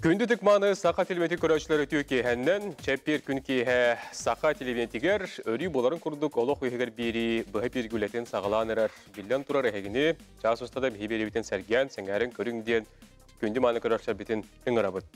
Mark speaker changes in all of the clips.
Speaker 1: Күндү тыкманы саха телевидениети көрөөччүлэр үтүө киэһэннэн, чэппиэр күн киэһэ саха телевидениетигэр өрүү буоларын курдук олох үһүгэр биэрии быһа бииргэ үлэтин саҕалаан эрэр. Биллэн турар эһигини чаас устата биһи биэриибитин сэргээн, сэҥээрин көрүҥ диэн күндү мааны көрөөччүлэрбитин ыҥырабыт.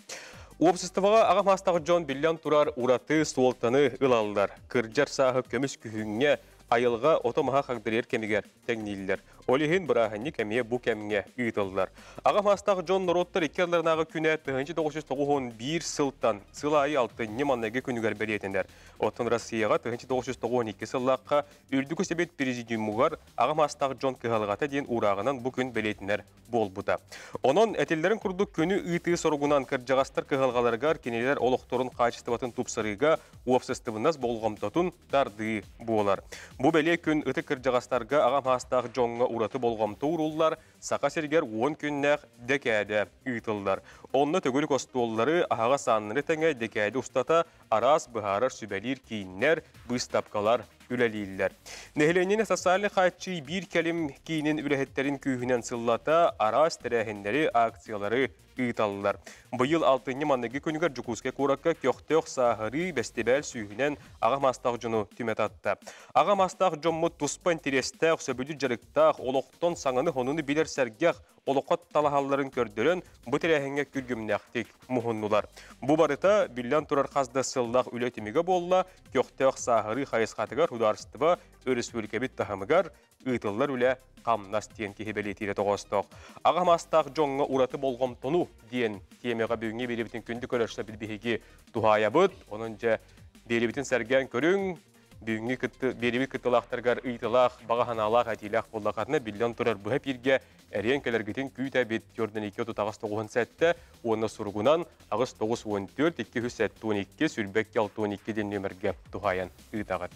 Speaker 1: Уопсастыбаҕа аҕа маастаах дьон биллэн турар ураты суолтаны ылаллар. Кырдьар сааһы көмүс күһүҥҥэ айылҕа ото-маһа хагдарыйар кэмигэр тэҥнииллэр. Ол иһин бырааһынньык эмиэ бу кэмҥэ ыытыллар. Аҕа маастаах дьон норуоттар икки ардыларынааҕы күнэ 1991 сылтан сыл аайы алтынньы маҥнайгы күнүгэр бэлиэтэнэр. Оттон Россияҕа 1992 сыллаахха Үрдүкү Сэбиэт Президиумугар аҕа маастаах дьон кыһалҕата диэн уурааҕынан бу күн бэлиэтэнэр буолбута. Онон этиллэрин курдук күнү ыытыы соругунан кырдьаҕастар кыһалҕаларыгар кинилэр олохторун хаачыстыбатын тупсарыыга уопсастыбаннас болҕомтотун тардыы буолар. Бу бэлиэ күн ытык кырдьаҕастарга аҕа маастаах дьоҥҥо ураты болҕомто ууруллар, Саха сиригэр 10 күннээх дэкээдэ ыытыллар. Онно төгүрүк остуоллары, аһаҕас ааннары тэҥэ дэкээдэ устата араас быһаарар сүбэлиир кииннэр, быыстапкалар үлэлииллэр. Нэһилиэнньэни социальнай хааччыы биир кэлим киинин үлэһиттэрин күүһүнэн сыллата араас тэрээһиннэри, акциялары ыыталлар. Быйыл алтынньы маныгы күнүгэр Дьокуускай куоракка көхтөөх сааһырыы бэстибээл сүүһүнэн аҕа маастаах дьону түмэ татта. Аҕа маастаах дьоммут туспа интэриэстээх, сөбүлүүр дьарыктаах, олохтон саҥаны-сонуну билэр сэргэх, олоххо талаһалларын көрдөрөн, бу тэрээһиҥҥэ күргүмнээхтик муһуннулар. Бу барыта, биллэн турар, хас да сыллаах үлэ түмүгэ буолла, көхтөөх сааһырыы хайысхатыгар судаарыстыба өрөспүүбүлүкэбит таһымыгар ыытыллар үлэ хамнас диэн киһи бэлиэтиирэ тоҕоостоох. Аҕа маастаах дьоҥҥо ураты болҕомтону диэн тиэмэҕэ бүгүҥҥү биэриибитин күндү көрөөччүлэрбит биһиги туһаайабыт. Онон дьэ биэриибитин сэргээн көрүҥ, Бүгүҥҥү кытты биэриибит кыттыылаахтарыгар ыйытылаах, баҕа санаалаах, этиилээх буоллаххытына, биллэн турар быһа эпииргэ эриэн кэлэргитин күүтэбит. 42 38 97 уонна суругунан 8 9 14 272 22 62 диэн нүөмэргэ туһаайан ыытаҕыт.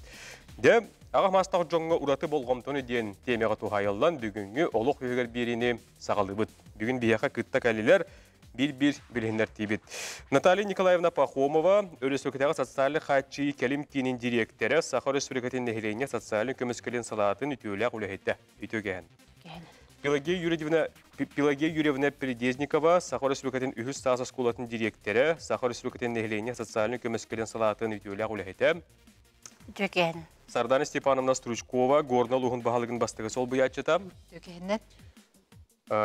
Speaker 1: Дьэ, аҕа маастаах дьоҥҥо ураты болҕомтону диэн тиэмэҕэ туһаайыллан бүгүҥҥү олох үһүгэр биэриини саҕалыыбыт. Бүгүн биһиэхэ кытта кэллилэр биир-биир билиһиннэртиибит. Наталья Николаевна Пахомова, Өрөспүүбүлүкэтээҕи социальнай хааччыйыы кэлим киинин дириэктэрэ, Саха Өрөспүүбүлүкэтин нэһилиэнньэ социальнай көмүскэлин салаатын үтүөлээх үлэһитэ. Үтүө кэһэн. Пелагея Юрьевна, Пелагея Юрьевна Передезникова, Саха Өрөспүүбүлүкэтин үһүс саас оскуолатын дириэктэрэ, Саха Өрөспүүбүлүкэтин нэһилиэнньэ социальнай көмүскэлин салаатын үтүөлээх үлэһитэ.
Speaker 2: Үтүө кэһэн.
Speaker 1: Сардана Степановна Стручкова, Горнай улууһун баһылыгын бастакы солбуйааччыта.
Speaker 2: Үтүө кэһэннэн.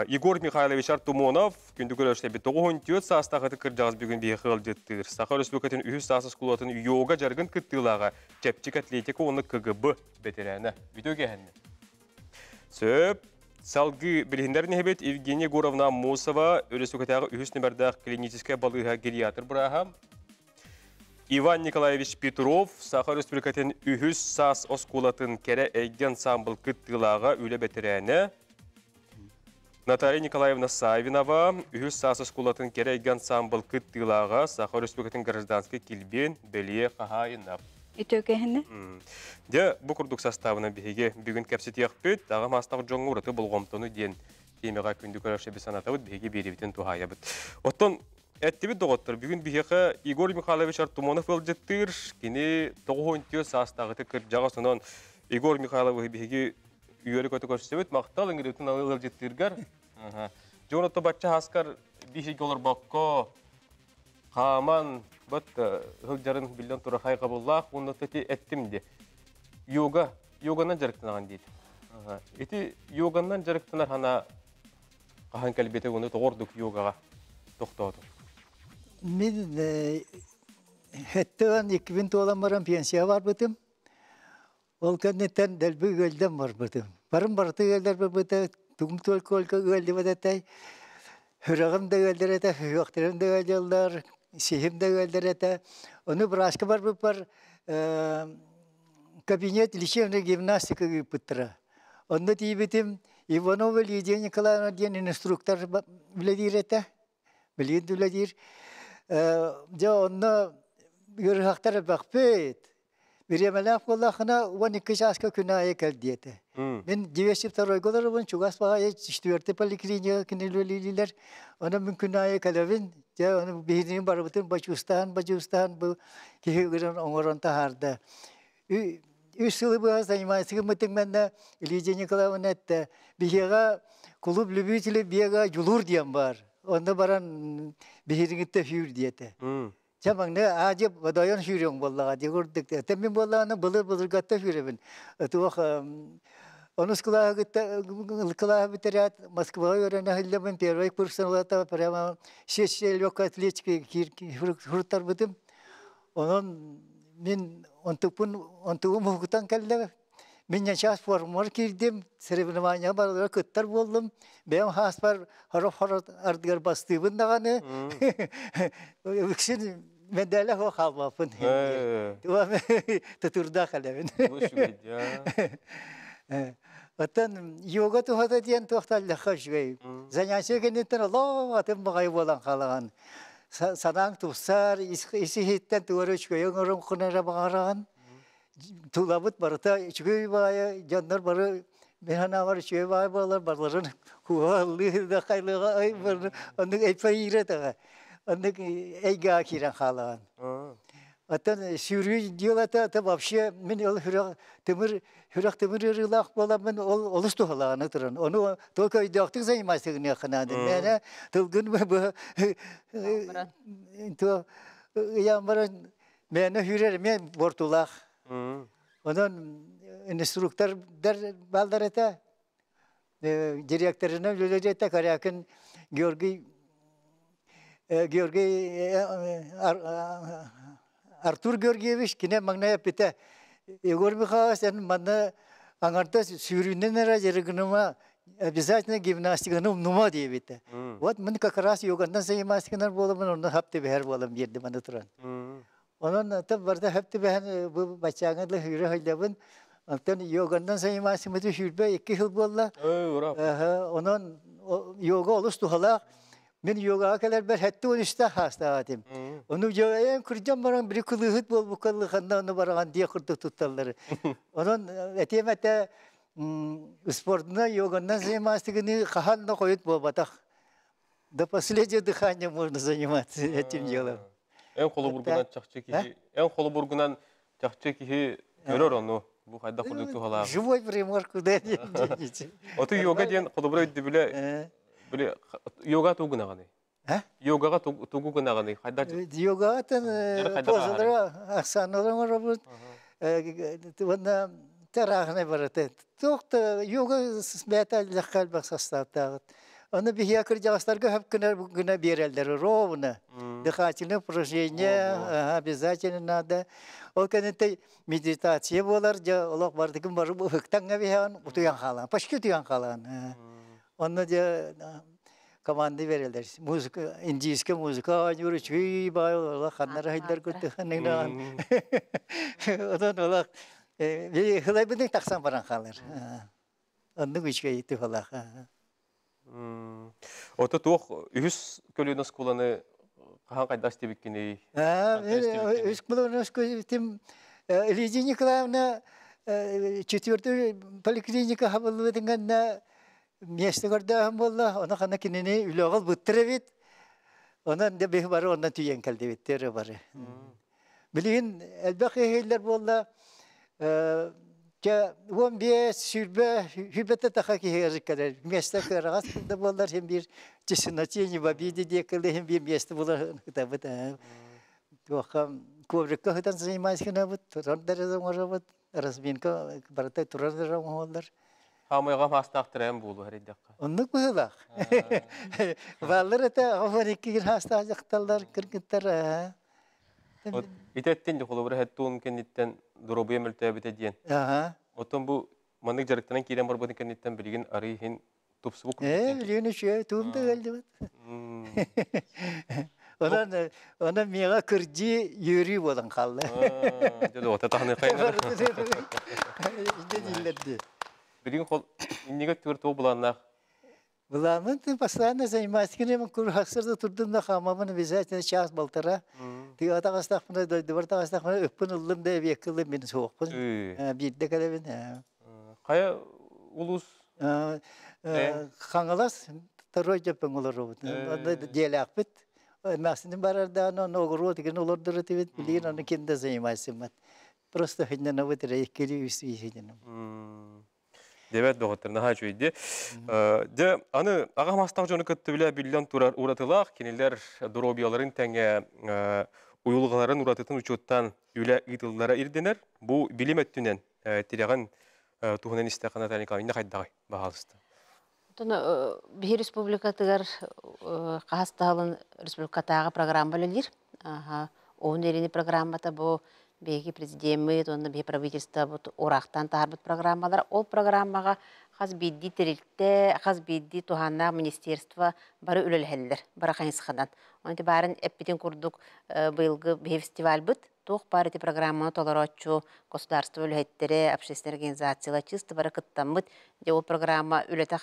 Speaker 1: Егор Михайлович Артамонов күндү көрөөччүлэрбит 94 саастаах ытык кырдьаҕас бүгүн биһиэхэ ыалдьыттыыр. Саха Өрөспүүбүлүкэтин үһүс саас оскуолатын йога дьарыгын кыттыылааҕа, чэпчэки атлетика уонна КГБ бэтэрээнэ. Бүтүө кэһэннэ. Сөп. Салгыы билиһиннэрин иһэбит Евгения Егоровна Аммосова, Өрөспүүбүлүкэтээҕи үһүс нүмердээх клиническэй балыыһа гериатр бырааһа. Иван Николаевич Петров, Саха Өрөспүүбүлүкэтин үһүс саас оскуолатын кэрэ эйгэ ансаамбыл кыттыылааҕа, үлэ бэтэрээнэ. Наталья Николаевна Савинова, үһүс саас оскуолатын кэрэ эйгэ ансаамбыл кыттыылааҕа, Саха Өрөспүүбүлүкэтин гражданскай килбиэн бэлиэ хаһаайына.
Speaker 2: Үтүөкэһинэ.
Speaker 1: Дьэ, бу курдук састаабынан биһиги бүгүн кэпсэтиэхпит. Аҕа маастаах дьоҥҥо ураты болҕомтону диэн тиэмэҕэ күндү көрөөччү санатабыт, биһиги биэриибитин туһаайабыт. Оттон эттибит доҕоттор, бүгүн биһиэхэ Егор Михайлович Артамонов ыалдьыттыыр. Кини 94 саастааҕыты кырдьаҕас, онон Егор Михайловиһы биһиги үөрэ-көтө көрсөбүт. Махтал ыҥырыытын ыалдьыттыыргар. Дьон отто бачча хаскар биһиги олорбокко хааман бат сылдьарын биллэн турар хайҕабыллаах уонна ити эттим ди. Йога, йоганан дьарыктанаҕын диит. Ити йоганнан дьарыктанар хана хаһан кэлбитэ уонна тоҕо ордук йогаҕа тохтоотум?
Speaker 3: Мин хэттэн иккибин туолан баран пенсия барбытым. Ол кэнниттэн дэлби ыалдьан барбытым. Барым барыта ыалдьар барбыта, тугум только ыалдьыбат этэй. Сүрэҕим да ыалдьар этэ, сүһүөхтэрим да ыалдьаллар, сиһим да ыалдьар этэ. Ону бырааска барбыппар кабинет лечебной гимнастика ыыппыттара. Онно тиийбитим Иванова Лидия Николаевна диэн инструктор үлэлиир этэ. Билигин да үлэлиир. Дьэ онно ыарыһахтар элбэхпит. Бириэмэлээх буоллаххына 12 чааска күн аайы кэл диэтэ. Мин 202-га олоробун, чугас баҕайы четвертый поликлиника кинилэр үлэлииллэр. Онон мин күн аайы кэлэбин. Дьэ, ону биһигини барыбытын бочуустаан-бочуустаан бу киһи ыгыран оҥорон таһаарда. Үс сылы быһа занимается гыммытым гэннэ Лидия Николаевна эттэ, биһиэхэ клуб любителей бега Дьулуур диэн баар. Онно баран биһириҥиттэ сүүр диэтэ. Чэ маҥнай аа-дьиэ бодойон сүүрүөҥ буоллаҕа дии курдук. Этэ мин буоллаҕына былыр-былыргатта сүүрэбин. Туох онус кылааһы кытта кылааһы бүтэрээт Москваҕа үөрэнэ сылдьабын первый курстан ылата прямо сессия легкой атлетики суруттарбытым. Онон мин онтукпун онтугум уһуктан кэллэ. Мин ньачаас формугар киирдим, соревнованияҕа барылара кыттар буоллум. Бэйэм хааспар хоро-хоро ардыгар бастыыбын даҕаны. Үксүн мэдээлэ суох хаалбаппын. Тутурдаах элэбин. Оттон йога туһата диэн туохталлахха үчүгэй. Занятие кэнниттэн олох атын баҕайы буолан хаалаҕын. Санааҥ тупсар, ис-иһиттэн тугу эрэ үчүгэйи оҥорон эрэ баҕараҕын. Тулабыт барыта үчүгэй баайа, дьоннор бары мин санаабар үчүгэй баай буолар, барыларын кууһа ыллыы да хайлыга ай оннук эйфория таҕа оннук эйгэҕэ киирэн хаалаҕын. Оттон сүүрүү дьыалата это вообще мин ол сүрэх тымыр сүрэх тымыр ыарыылаах буоламмын ол олус туһалаҕына туран ону только өйдөөхтүк заниматься гыныахха наада. Мээнэ тылгын то ыйаан баран Мээнэ сүүрэр эмиэ буортулаах. Онон инструктордар бааллар этэ. Директорынан үлэлиир этэ Корякин Георгий Георгий Артур Георгиевич кини маҥнай эппитэ Егор Михайлович эн манна аҥардас сүүрүүнэн эрэ дьарыгыныма обязательно гимнастиканы умнума диэбитэ. Вот мин как раз йоганнан заниматься буоламмын онно хап түбэһэр буолан биэрдим аны туран. Онон тып барда хап түбэһэн бу баччааҥҥа дылы сүүрэ сылдьабын. Онтон йоганнан заниматься 22 сыл буолла. Онон йога олус туһалаах. Мин йогаҕа кэлэрбэр 73 хаастаах этим. Ону дьэ кырдьан баран били кылыыһыт буолбукка ханна ону бараҕан диэх курдук тутталлар. Онон этиэм этэ спортuna йоганнан заниматься хаһан да хойут буолбатах. До последнего дыхания можно заниматься этим делом.
Speaker 1: Эн холобургунан чахчы киһи, эн холобургунан чахчы киһи көрөр ону. Бу хайдах курдук туһалаах.
Speaker 3: Живой пример куда денете.
Speaker 1: Оту йога диэн холобура өйдөбүлэ били йога тугу гынаҕыный? Йогаҕа тугу гынаҕыный? Хайдах
Speaker 3: Йогатын позалара ахсааналар оҥоробут. Уонна тарааһынай барыта. Туох да йога бэйэтэ элбэх элбэх састааптааҕыт. Аны биһиэхэ кырдьаҕастарга хөп гына гына биэрэллэр ровно. Дыхательное упражнение обязательно надо. Ол кэнниттэн медитация буолар, дьэ олох бардыгын бары ыһыктаҥҥа биһэҕин утуйан хаалаан, почти утуйан хаалаан. Онно дьэ команда берелер. Музыка, индийская музыка оонньуур үчүгэй баай олох ханнара хайдар курдук Онон олох хылайбытын тахсан баран хаалар. Оннук үчүгэй туһалаах.
Speaker 1: Ото туох үһүс көлүөнэ оскуоланы хаһан хайдах истибиккиний?
Speaker 3: Үс көлүөнэ оскуоланы Лидия Николаевна четвертый поликлиника хабыллыбытын миэстэ көрдөөһүн буолла, ону ханна кинини үлэҕэ ылбыттар эбит. Онон дьэ биһи бары онно тиийэн кэлдибиттэр бары. Билигин элбэх иһиллэр буолла. Чэ 15, 20, 20 таха киһи кэлэр. Миэстэ кыараҕас да буоллар син биир тесноте не в обиде диэккэ иһин биир миэстэ булар ытабыт. Туохха коврикка сытан занимаюсь гынабыт, турар да оҥоробут. Разминка барыта турар да оҥоһуллар.
Speaker 1: Хаамыйҕа хаастаах эн буолу эрийдэххэ.
Speaker 3: Оннук быһыылаах. Бааллар этэ 12 хаастаах дьахталлар, кыргыттар.
Speaker 1: Итеттин холобура хеттуун кэнниттэн доруобуйа мөлтөөбүтэ диэн. Оттон бу маннык дьарыктанан киирэн барбытын кэнниттэн билигин арый иһин тупсубук.
Speaker 3: Билигин үчүгэй туум да кэлдибит. Онон онон миэхэ кырдьыы үөрүү буолан хаалла.
Speaker 1: Дьэ доҕотто таһыны хайнар.
Speaker 3: Инде дииллэр дии.
Speaker 1: Билигин хол иннигэ түгэр туох былааннаах?
Speaker 3: Былааммын постоянно занимаюсь. Кини курхаксырда турдум да хаамабын обязательно час-полтора. Тыа таҕыстахпына, дойдубар таҕыстахпына ыппын ыллым да эбиэккэ ыллым мин суохпун. Биирдэ кэлэбин.
Speaker 1: Хайа улуус?
Speaker 3: Хаҥалас второй дьөппөҥ олоробут. Онно дьиэлээхпит. Эмээхсиним барардаан онно оҕуруот игин олордор этибит. Билигин ону ким да занимайсыммат. Просто хыннанабыт эрэ иккили үс иһинэн.
Speaker 1: Дебет доҕоттор наһаа үчүгэйди. Дьэ, аны аҕа мастаах дьону кытта билэ биллэн турар уратылаах кинилэр доруобуйаларын тэҥэ уйулҕаларын уратытын учуоттаан үлэ ыытыллара ирдэнэр. Бу билим өттүнэн тирэҕин туһунан истэххэ Наталья Николаевна хайдаҕый баһаалыста.
Speaker 2: Оттон биһи республикатыгар хаһыс таһылын республикатааҕы программа үлэлиир. Уһун эрини программата бу биһиги президеммит уонна биһи правительствобут ураахтаан таһаарбыт программалар. Ол программаҕа хас биирдии тэрилтэ, хас биирдии туһааннаах министерство бары үлэлэһэллэр, бары хайысханан. Онон баарын эппитин курдук быйылгы биһи фестивальбыт туох баар ити программаны толорооччу государство үлэһиттэрэ, общественной организациялар чисто бары кыттаммыт. Дьэ ол программа үлэтэ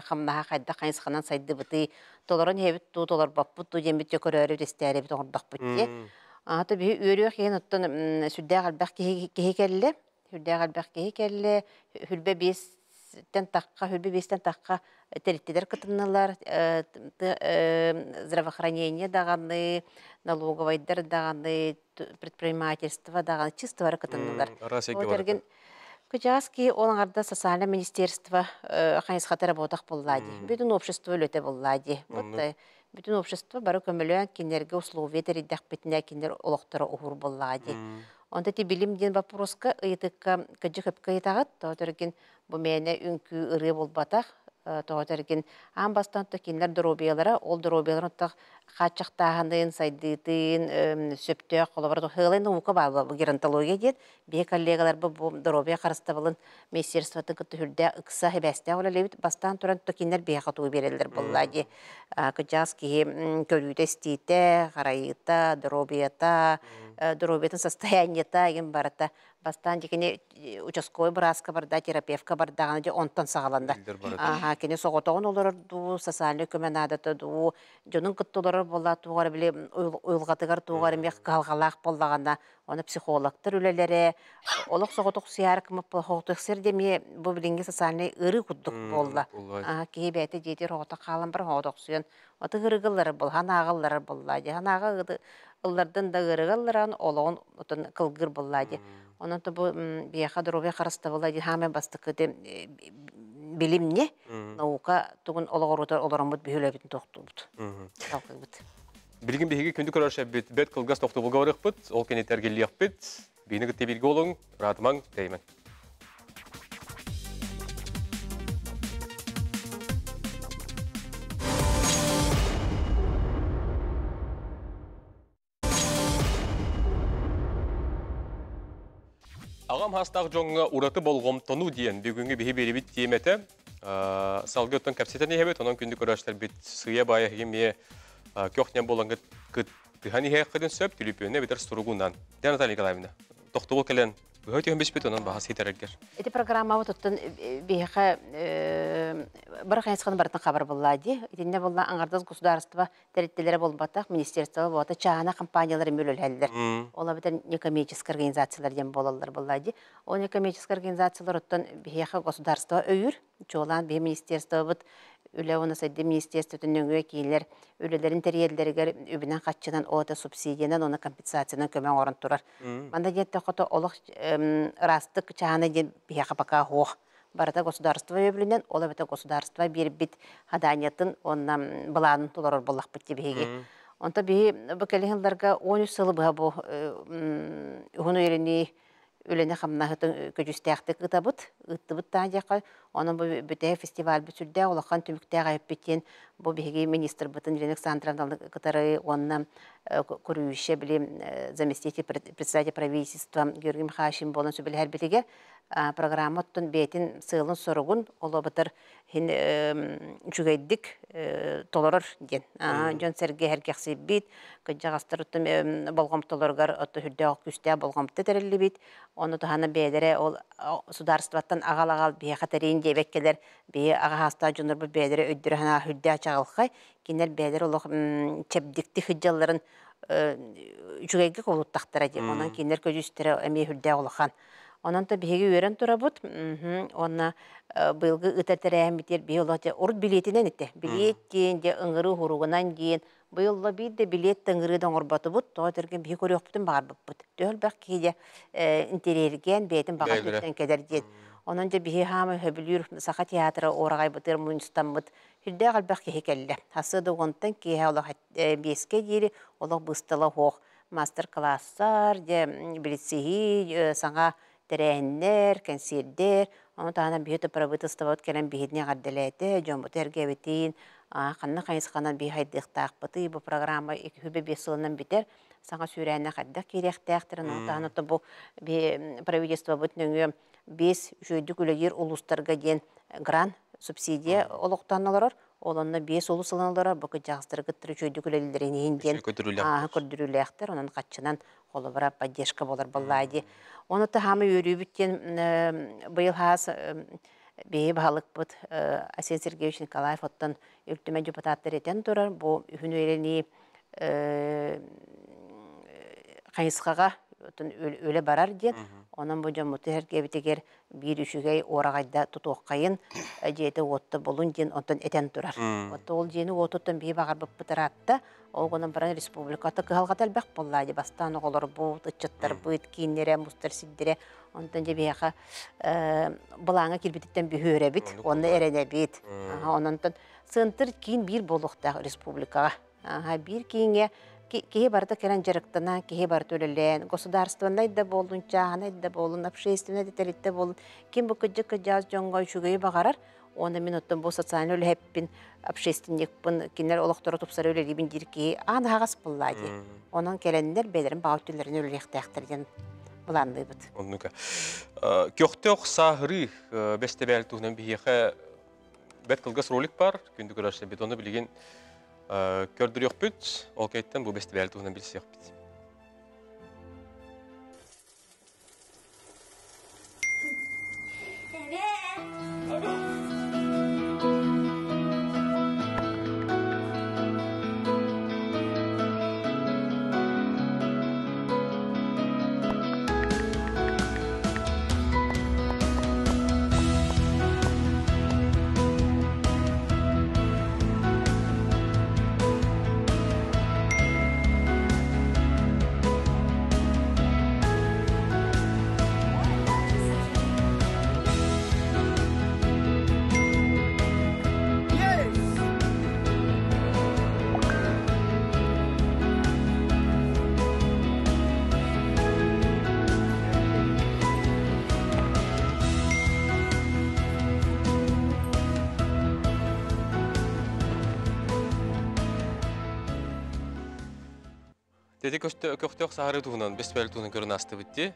Speaker 2: хамнаһа хайдах хайысханан сайдыбытый, толорон иһэбит дуу, толорбоппут дуу диэммит дьэ көрөөрү истээрибит оҥордохпут дии. Аата биһи үөрүөх иһин оттон сүрдээх элбэх киһи кэллэ. Сүрдээх элбэх киһи кэллэ. Хүрбэ биэстэн тахха, хүрбэ биэстэн тахха тэрилтэлэр кытыннылар. Здравоохранение даҕаны, налоговайдар даҕаны, предпринимательство даҕаны чисто бары кытыннылар. Ол эргин кыдьаас киһи ол аҥарда социальное министерство хайысхата работах буллаа дии. Бүтүн общество үлэтэ буллаа дии. Вот бүтүн общество бары көмөлөөн кинилэргэ условия тэрийдэхпитинэ кинилэр олохторо уһуур буоллаҕа дии. Онто ити билим диэн боппуруоска ыйытыкка кыдьык сөпкө ыйытаҕыт. Тоҕо эргин бу мээнэ үҥкүү ырыа буолбатах. Тоҕо эргин аан бастаан кинилэр доруобуйалара, ол доруобуйаларын оттох хааччахтааһынын, сайдыытын, сөптөөх холобура хыалай наука баалла бу геронтология диэн биһи коллегаларбыт бу доруобуйа харыстабылын министерствотын кытта үрдээх ыкса хибээстээх үлэлээбит бастаан туран то кинилэр биһиэхэ тугу биэрэллэр буолла дии кыдьаас киһи көрүүтэ-истиитэ, харайыыта, доруобуйата, доруобуйатын состояниета игин барыта бастаан дьикини участковый бырааска барда, терапевтка бардаҕына дьэ онтон саҕаланна. Аха, кини соҕотоҕун олорор дуу, социальнай көмө наадата дуу, дьонун кытта олорор буолла туох эрэ били уйулҕатыгар туох эрэ эмиэ кыһалҕалаах буоллаҕына, оны психологтар үлэлэрэ, олох соҕотохсуйаары кымыппа сир эмиэ бу билиҥҥи социальнай ыарыы курдук буолла. Киһи бэйэтэ дьиэтигэр оҕото хаалан баран соҕотохсуйан аты ыарыгыллара буолла, ханааҕыллара буолла дии. Ханааҕа ыллардан да ыарыгалларан олоҕун отон кылгыр буолла дии. Онон бу биһиэхэ доруобуйа харыстабыла дии хаамай бастакы билимне наука тугун олоҕорутар олороммут биһи үлэбитин тохтуубут. Талкыбыт.
Speaker 1: Билигин биһиги күндү көрөр бэт кылгас тохтобулга барыахпыт, ол кэнниттэн кэлиэхпит. Биһини кытта бииргэ олуҥ, ыраатымаҥ, тэйимэҥ. Аҕам саастаах дьоҥҥо ураты болҕомтону диэн бүгүҥҥү биһи биэрибит тиэмэтэ салгыы оттон кэпсэтэн иһэбит, онон күндү көрөөччүлэрбит сыыйа-баайа эмиэ көхнен буолаҥҥыт кыттыһан иһиэххитин сөп, түлүпүөнэ эбэтэр суругунан. Диана Наталья Николаевна, тохтобул кэлэн быһа түһэн биспит, онон баһас хитэрэргэр.
Speaker 2: Ити программабыт оттон биһиэхэ бары хайысханы барытын хабар буллаа дии. Итиннэ булла аҥардас государство тэрилтэлэрэ буолбатах, министерство буолбатах, чааһына компаниялар эмиэ үлэлэһэллэр. Ол эбэтэр некоммерческай организациялар диэн буолаллар буллаа дии. Ол некоммерческай организациялар оттон биһиэхэ государство өйүүр. Чуолаан биһи министерствобыт үлэ уонна сайдыы министерствотын нөҥүө кинилэр үлэлэрин тэрийэллэригэр үбүнэн хаччынан ота субсидиянан уонна компенсациянан көмө оҥорон турар. Манна диэн хото олох ыраастык чааһына диэн биһиэхэ пока суох. Барыта государство өйөбүлүнэн, ол эбэтэр государство биэрбит хадаанньатын уонна былаанын толорор буоллахпыт дии биһиги. Онто биһи бу кэлин сылларга 13 сылы быһа бу уһун үйэлэнии үлэни хамнаһытын көдьүүстээхтик ыытабыт, ыыттыбыт даа диэххэ. Онон бу бүтэһик фестивальбыт сүрдээх улахан түмүктээх эппит диэн бу биһиги министрбытын Елена Александровна кытары уонна көрүүшэ били заместитель председатель правительства Георгий Михайлович буолан сүбэлэһэрбитигэр программа оттон бэйэтин сыалын-соругун олобутар хин үчүгэйдик толорор диэн. Дьон-сэргэ эргэхсийбит, кыдьаҕастар оттон болҕомтолоругар отто үрдээх күүстээх болҕомто тэриллибит. Ону туһана бэйэлэрэ ол судаарыстыбаттан аҕал-аҕал биһиэхэ тэрийин диэбэккэлэр биһи аҕа саастаах дьоннорбут бэйэлэрэ өйдөрө санаа үрдээх чаҕылхай, кинилэр бэйэлэрэ олох чэбдиктик сылдьалларын үчүгэйгэ кубулуттахтара диэн. Онон кинилэр көдьүүстэрэ эмиэ үрдээх улахан. Онон та биһиги үөрэн турабыт. Уонна быйылгы ыытар тэрээһиммитигэр биһи олох урут билиэтинэн итэ. Билиэт диэн, дьэ ыҥырыы хуругунан диэн. Быйыл биир да билиэт да ыҥырыы да оҥорботубут. Тоҕо этэргин биһи көрүөхпүтүн баҕарбыппыт. Төһө элбэх киһи дьэ интэриэһиргээн бэйэтин баҕа өттүттэн кэлэр диэн. Онон дьэ биһи хаама хөбүлүүр Саха театра уораҕайбытыгар мунньустаммыт сүрдээх элбэх киһи кэллэ. Сарсыарда уонтан киэһэ олох 5-кэ диэри олох быыстала суох мастер-класстар, дьэ билсиһии, саҥа тэрээһиннэр, кэнсиэрдэр. Ону таһынан биһи правительствобыт кэлэн биһигини эҕэрдэлээтэ, дьоммуту эргэбитин, ханна хайысханан биһи хайдыахтаахпытый, бу программа 205 сылынан бүтэр, саҥа сүүрээнэ хайдах киириэхтээхтэрин, ону таһынан бу правительствобыт нөҥүө 5 үчүгэйдик үлэлиир улуустарга диэн грант, субсидия олохтоон олорор. Ол онно 5 улуус ылан олорор, бу кырдьаҕастары кытта үчүгэйдик үлэлииллэрин иһин диэн көрдөрүүлээхтэр, онон хаччынан холобура поддержка буолар буоллаа дии. Оны таһаамы үөрүүбүт диэн быйыл хаас биһи баһылыкпыт Асен Сергеевич Николаев оттон Ил Түмэн депутаттар этэн турар, бу үһүн үөрэни хайысхаҕа үлэ барар диэн, онон бу дьоммуту эргэбитигэр биир үчүгэй уораҕайда тутуоххайын, дьиэтэ уотта булун диэн онтон этэн турар. Отто ол дьиэни уотуттан биһи баҕарбыппыт ыраатта, ол гынан баран республиката кыһалҕата элбэх буоллаа дии, бастаан оҕолорбут, ыччаттарбыт, кииннэрэ, мустар сирдэрэ, онтон дьэ биһиэхэ былааҥҥа киирбититтэн бүһүөрэбит, онно эрэнэбит. Ононтон центр киин биир буолуохтаах республикаҕа. Биир кииҥҥэ киһи барыта кэлэн дьарыктана, киһи барыта үлэлээн, государственнай да буоллун, чааһынай да буоллун, общественнай да тэрилтэ буоллун, ким бу кыдьык-кыдьаас дьоҥҥо үчүгэйи баҕарар, уонна мин оттон бу социальнай үлэһиппин, общественникпын, кинилэр олохторо тупсара үлэлиибин диир киһи аан аһаҕас буоллаа дии. Онон кэлэннэр бэйэлэрин баҕа өттүлэрин үлэлиэхтээхтэр диэн былаанныыбыт.
Speaker 1: Оннука. Көхтөөх сааһырыы бэстэбээл туһунан биһиэхэ бэрт кылгас ролик бар, күндү көрөөччүлэрбит. Ону билигин көрдөрүөхпүт, ол кэнниттэн бу бэстибээл туһунан билсиэхпит. Дети көхтөөх саһары туһунан, бэспэл туһунан көрөн астыбыт ди.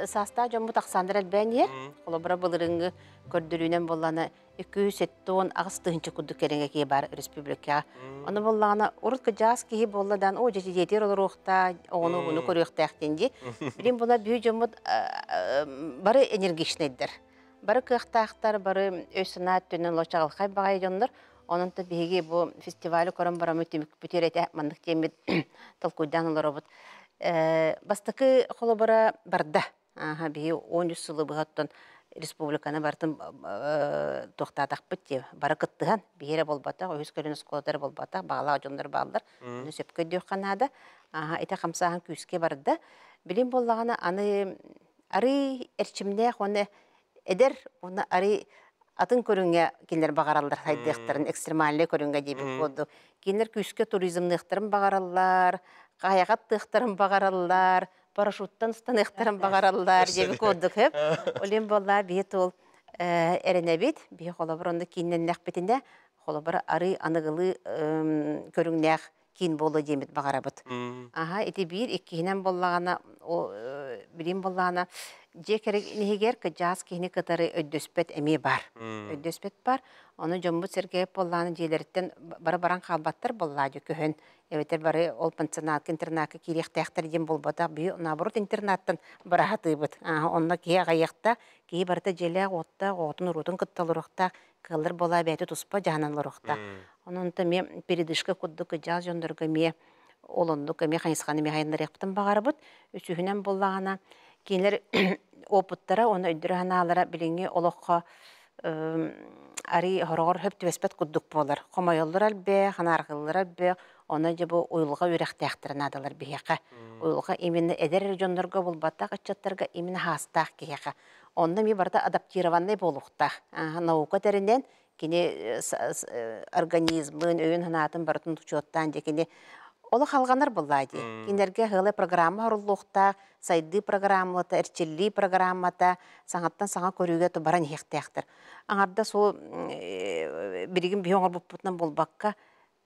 Speaker 2: Саастаах дьоммут ахсаандар элбээн иһэр. Холобура былырыҥҥы көрдөрүүнэн буоллаҕына 278 тыһыынча курдук кэриҥэ киһи баар республикаҕа. Ону буоллаҕына урут кыдьаас киһи буолла даан оо дьэ дьиэтигэр олоруохтаах, оҕону оҕону көрүөхтээх диэн дии. Билин була бү дьоммут бары энергичнэйдэр. Бары кыахтаахтар, бары өй-санаа өттүнэн лочаҕалхай баҕайы дьоннор. Онон та биһиги бу фестивалы көрөн бараммыт түмүкпүтүгэр этэ маннык диэммит толкуйдаан олоробут. Бастакы холобура барда. Биһи 13 сылы быһа оттон республиканы барытын туохтаатахпыт дии. Бары кыттыһан, биһи эрэ буолбатах, үһүс көлүөн оскуолата эрэ буолбатах, баҕалаах дьоннор бааллар. Ону сөпкө өйдүөххэ наада. Ити хамсааһын күүскэ барда. Билим буоллаҕына аны арый эрчимнээх уонна эдэр уонна арый атын көрүҥҥэ кинилэр баҕараллар сайдыахтарын, экстремальнай көрүҥҥэ диэбит курдук. Кинилэр күүскэ туризмныахтарын баҕараллар, хайаҕа аттыахтарын баҕараллар, парашюттан ыстаныахтарын баҕараллар диэбит курдук хөп. Олен буоллаа биһи тул эрэнэбит, биһи холобур онно кииннэннэхпитинэ, холобур арый аныгылыы көрүҥнээх киин буолуо диэммит баҕарабыт. Аха, ити биир, иккиһинэн буоллаҕына, билим буоллаҕына, дьиэ кэргэнигэр кыдьаас киһини кытары өйдөспөт эмиэ бар. Өйдөспөт бар. Ону дьоммут сэргээп буоллаҕына дьиэлэриттэн бары баран хаалбаттар буоллаа дьэ көһөн. Эбэтэр бары ол пансионатка, интернакка киириэхтээхтэр диэн буолбатах. Биһи наоборот интернаттан быраһатыыбыт. Онно киһи аҕайыахтаах, киһи барыта дьиэлээх, уоттаах, оҕотун уруутун кытта олоруохтаах, кыаллар буолаа бэйэтэ туспа дьаһанан олоруохтаах. Онон эмиэ передышка курдук кыдьаал дьоннорго эмиэ ол оннук эмиэ хайысханы эмиэ хайыннарыахпытын баҕарабыт. Үсүһүнэн буоллаҕына, кинилэр опыттара уонна өйдөрө-санаалара билиҥҥи олоххо арый хороҕор хөп түбэспэт курдук буолар. Хомойоллор элбэх, анаарҕыыллар элбэх, онон дьэ бу уйулҕа үөрэхтээхтэрэ наадалар биһиэхэ. Уйулҕа именно эдэр эрэ дьоннорго булбатах ыччаттарга именно хаастаах киһиэхэ. Онно ми барыта адаптированный буолуохтаах. Наука тэринэн кини организмын, өйүн санаатын барытын учуоттаан дьэ кини олох алҕанар буоллаа дии. Кинилэргэ ыалы программа оҥоруллуохтаах, сайдыы программата, эрчиллии программата, саҥаттан саҥа көрүүгэ баран иһиэхтээхтэр. Аҥардас ол билигин биһи оҥорбуппутунан буолбакка,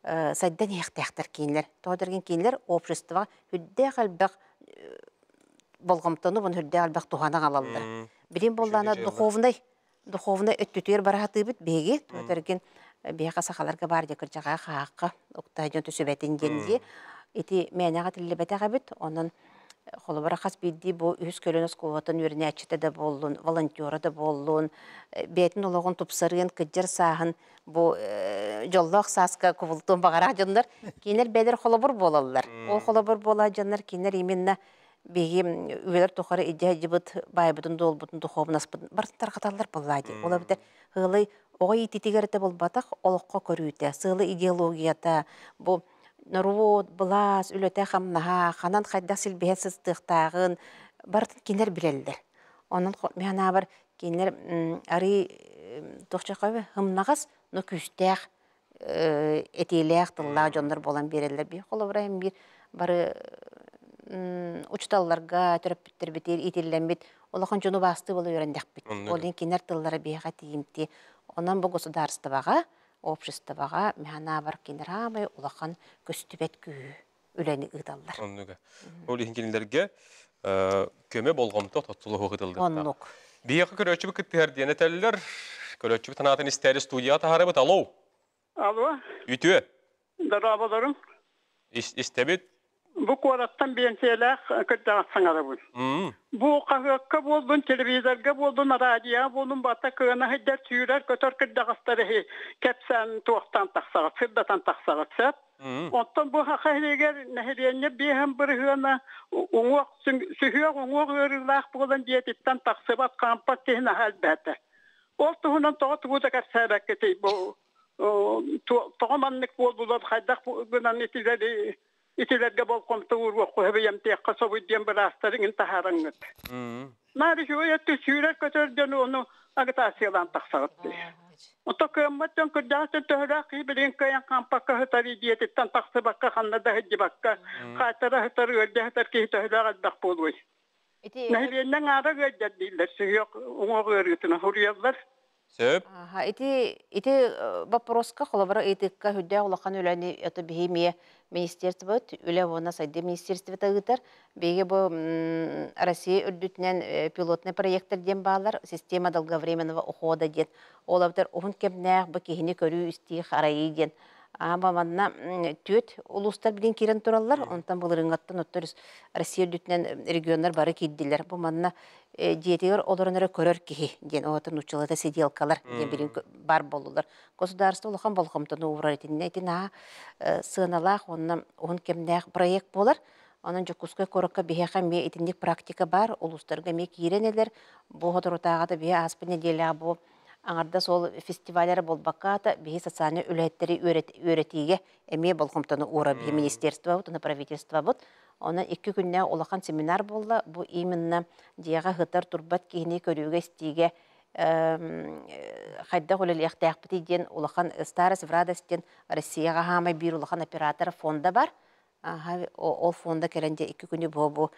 Speaker 2: сайдан иһиэхтээхтэр кинилэр. Тоҕо дэргин кинилэр обществоҕа үрдээх элбэх болҕомтону, үрдээх элбэх туһаны аҕалаллар. Билим буоллаана духовный өттүтүгэр бараһатыыбыт биһиги, тоҕо дэргин биһиэхэ сахаларга баар дьэ кырдьаҕа хаахха уктаа дьон түсүбэтин диэн дии. Ити мээнэҕэ тиллибэтэх эбит, онон холобура хас биирдии бу үһүс көлүөн оскуолатын үөрэнээччитэ да буоллун, волонтера да буоллун, бэйэтин олоҕун тупсарыан, кыдьар сааһын бу дьоллоох сааска кубултуон баҕараах дьоннор кинилэр бэйэлэр холобур буолаллар. Ол холобур буола дьоннор кинилэр именно биһиги үйэлэр тухары идьэ дьыбыт баайбытын дуолбутун духуобунаспытын барытын тарҕаталлар буоллаа дии. Ол эбэтэр ыалый оҕо иититигэр да буолбатах олоххо көрүүтэ, сыалы идеологията, бу норуот, былаас, үлэтэ хамнаһа, ханан хайдах силбиһэ сыстыахтааҕын барытын кинилэр билэллэр. Онон миһанаабар кинилэр арыы туохчахабы хымнаҕас, но күүстээх этиилээх тыллаах дьоннор буолан биэрэллэр. Биир холобура биир бары учуталларга төрөппүттэрбитир итиллэммит улахан дьону баасты бола үөрэндэхпит. Ол кинилэр тыллара биһиэхэ тиийимти. Онон бу государствоҕа, обществоҕа миһанаабар кинилэр аамай улахан көстүбэт күүһү үлэни ыыталлар.
Speaker 1: Оннуга. Ол иһин кинилэргэ көмө болҕомто тоттулуһу кытылдыктаах.
Speaker 2: Оннук.
Speaker 1: Биһиэхэ көрөөччүбүт кыттыһар диэн этэллэр. Көрөөччүбүт санаатын истээри студияҕа таһаарабыт. Алло.
Speaker 4: Алло.
Speaker 1: Үтүө.
Speaker 4: Дорооболорум.
Speaker 1: Истэбит.
Speaker 4: Бу куораттан биэнсийэлээх кырдьаҕас саҥарабын. Бу хаһыакка буоллун, телевизорга буоллун, радиоҕа буоллун бата кыана сылдьар сүүрэр көтөр кырдьаҕастар иһи кэпсээн туохтаан тахсаҕыт, сырдатан тахсаҕыт сөп. Оттон бу саха иһигэр нэһилиэнньэ биэһэн бырыһыана уҥуох сүһүөх уҥуох ыарыылаах буолан дьиэтиттэн тахсыбат хаампат киһи наһаа элбээтэ. Ол туһунан тоҕо тугу да кэпсээбэккитий бу тоҕо маннык буоллулар хайдах гынан итилэри итилэргэ болҕомто ууруохху сөбүйэмтиэххэ собуй диэн быраастар иҥин таһаараҥҥыт. Наар үчүгэй өттү сүүрэр көтөр дьону ону агитациялаан тахсаҕыт дии. Ото кыаммат дьон кырдьаҕас дьон төһөлөөх киһи билигин кыайан хаампакка сытар дьиэтиттэн тахсыбакка ханна да сылдьыбакка хаайтара сытар ыалдьа сытар киһи төһөлөөх элбэх буолуой. Нэһилиэнньэ аҥаара ыалдьар дииллэр сүһүөх уҥуох ыарыытынан суруйаллар.
Speaker 1: Сөп.
Speaker 2: Ити вопроска холобура ыйытыкка үрдээх улахан үлэни это биһи эмиэ министерствобыт үлэ уонна сайдыы министерствота ыытар. Биһиги бу Россия үрдүтүнэн пилотный проекттар диэн бааллар, система долговременного ухода диэн. Ол эбэтэр уһун кэмнээх бу киһини көрүү-истии, харайыы диэн. Аама манна түөрт улуустар билин киирэн тураллар, онтон былырыыҥҥаттан оттор Россия үрдүтүнэн регионнар бары киирдилэр. Бу манна дьиэтигэр олорон эрэ көрөр киһи диэн оҕотун нууччалата сиделкалар диэн билин бар буоллулар. Государство улахан болҕомтону уурар итиннэ ити наһаа сыаналаах уонна уһун кэмнээх проект буолар. Онон Дьокуускай куоракка биһиэхэ эмиэ итинник практика бар, улуустарга эмиэ киирэн элэр. Бу соторутааҕыта биһи ааспыт нэдиэлэҕэ бу аҥардас ол фестиваль эрэ буолбакка биһи социальнай үлэһиттэри үөрэтиигэ эмиэ болҕомтону уурар биһи министерствобут уонна правительствобут. Онон 2 күннээх улахан семинар буолла. Бу именно дьиэҕэ сытар турбат киһини көрүүгэ-истиигэ хайдах үлэлиэхтээхпитий диэн улахан Старость в радость диэн Россияҕа хаамай биир улахан оператор фонда бар. Ол фонда кэлэн дьэ 2 күнү бу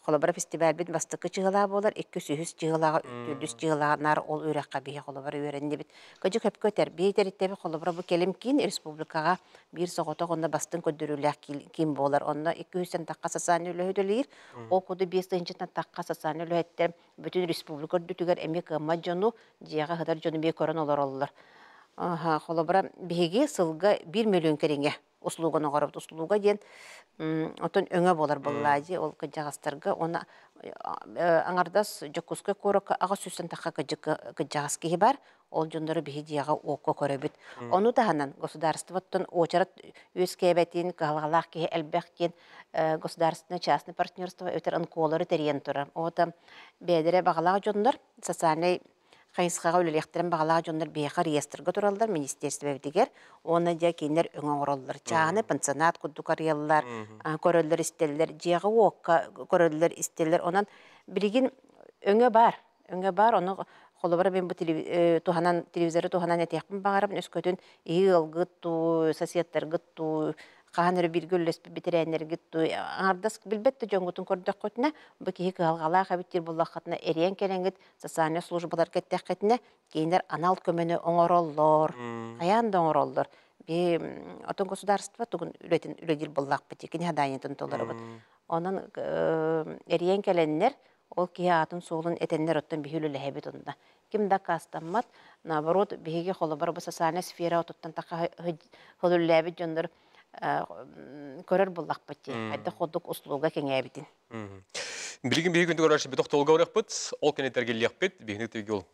Speaker 2: холобура фестивальбит бастакы чыһылаа буолар, 2-3 чыһылааҕа, 4 чыһылааҕа наар ол үөрэххэ биһи холобура үөрэннибит. Кыдьык хөпкө этэр, биһи холобура бу кэлим киин республикаҕа биир соҕотох онно бастыҥ көрдөрүүлээх киин буолар. Онно 200 тахха социальный үлэһит ол куду 5 тыһыынчаттан тахха социальный үлэһиттэр бүтүн республика үрдүтүгэр эмиэ кыаммат дьону, дьиэҕэ сытар дьону эмиэ көрөн олороллор. Холобура биһиги сылга 1 миллион кэриҥэ услуганы оҥоробут. Услуга диэн отон өҥө буолар буоллаа дии ол кыдьаҕастарга уонна аҥардас Дьокуускай куоракка аҕыс сүүстэн тахха кыдьаҕас киһи бар, ол дьоннору биһи дьиэҕэ уокка көрөбүт. Ону таһынан государствоттан уочарат үөскээбэтин, кыһалҕалаах киһи элбэх диэн государственное частное партнерство өтөр онколору тэрийэн турар. Ота бэйэлэрэ баҕалаах дьоннор социальнай хайысхаҕа үлэлиэхтэрин баҕалаах дьоннор биһиэхэ реестрга тураллар министерствобитигэр уонна дьэ кинилэр өҥө оҥороллор. Чааһынай пансионат курдук арыйаллар, көрөллөр истэллэр, дьиэҕэ уокка көрөллөр истэллэр. Онон билигин өҥө бар. Өҥө баар, ону холобура мин бу туһанан телевизоры туһанан этиэхпин баҕарабын, өскөтүн иһи ыалгыт туу, соседтаргыт туу, хаһан эрэ бииргэ үллэспит бэтэрээннэргит туу, аҥардас билбэт да дьоҥҥутун көрдөххүтүнэ, бу киһи кыһалҕалаах эбит диир буоллаххытына, эриэн кэлэҥҥит социальнай службаларга эттэххитинэ, кинилэр анал көмөнү оҥороллор, хайаан да оҥороллор. Би отон государство тугун үлэтин үлэлиир буоллаахпыт, кини хадаайынатын толоробут. Онон эриэн кэлэннэр, ол киһи аатын-суолун этэннэр оттон биһи үлэлэһэбит онно. Ким да аккаастаммат, наоборот, биһиги холобура бу социальная сфера отуттан таха хөлүллээбит дьоннор көрөр буллахпыт дии, хайдах курдук услуга кэҥээбитин.
Speaker 1: Билигин биһиги күндү көрөөччү тохтолго барыахпыт, ол кэнниттэн тергиллиэхпит, биһини түйгүл.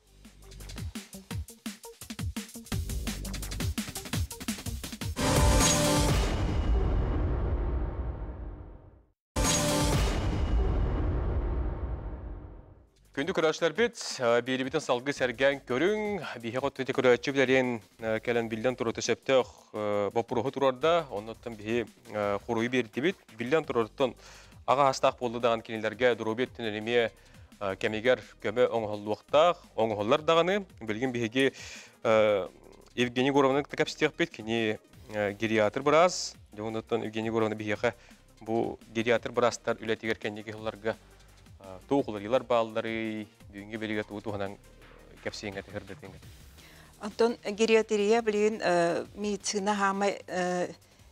Speaker 1: Күндү көрөөччүлэрбит, биэрибитин салгыы сэргээн көрүҥ. Биһиэхэ өттүтэ көрөөччү билэрин кэлэн биллэн туруота сөптөөх боппуруоһу туруорда. Оннуттан биһи хоруйу биэрдибит. Биллэн турарыттан аҕа астаах буолла даҕаны кинилэргэ доруобуйа өттүнэн эмиэ кэмигэр көмө оҥоһуллуохтаах, оҥоһуллар даҕаны. Билигин биһиги Евгений Егоровны кытта кэпсэтиэхпит. Кини гериатр быраас. Дьонуттан Евгений Егоровна биһиэхэ бу гериатр быраастар үлэтигэр кэнники сылларга туох уларыйыылар баалларый, бүгүҥҥү билигэ тугу туһанан кэпсиэҥ этэ, сырдатыаҥ этэ?
Speaker 5: Онтон гериатрия билигин медицина хаамай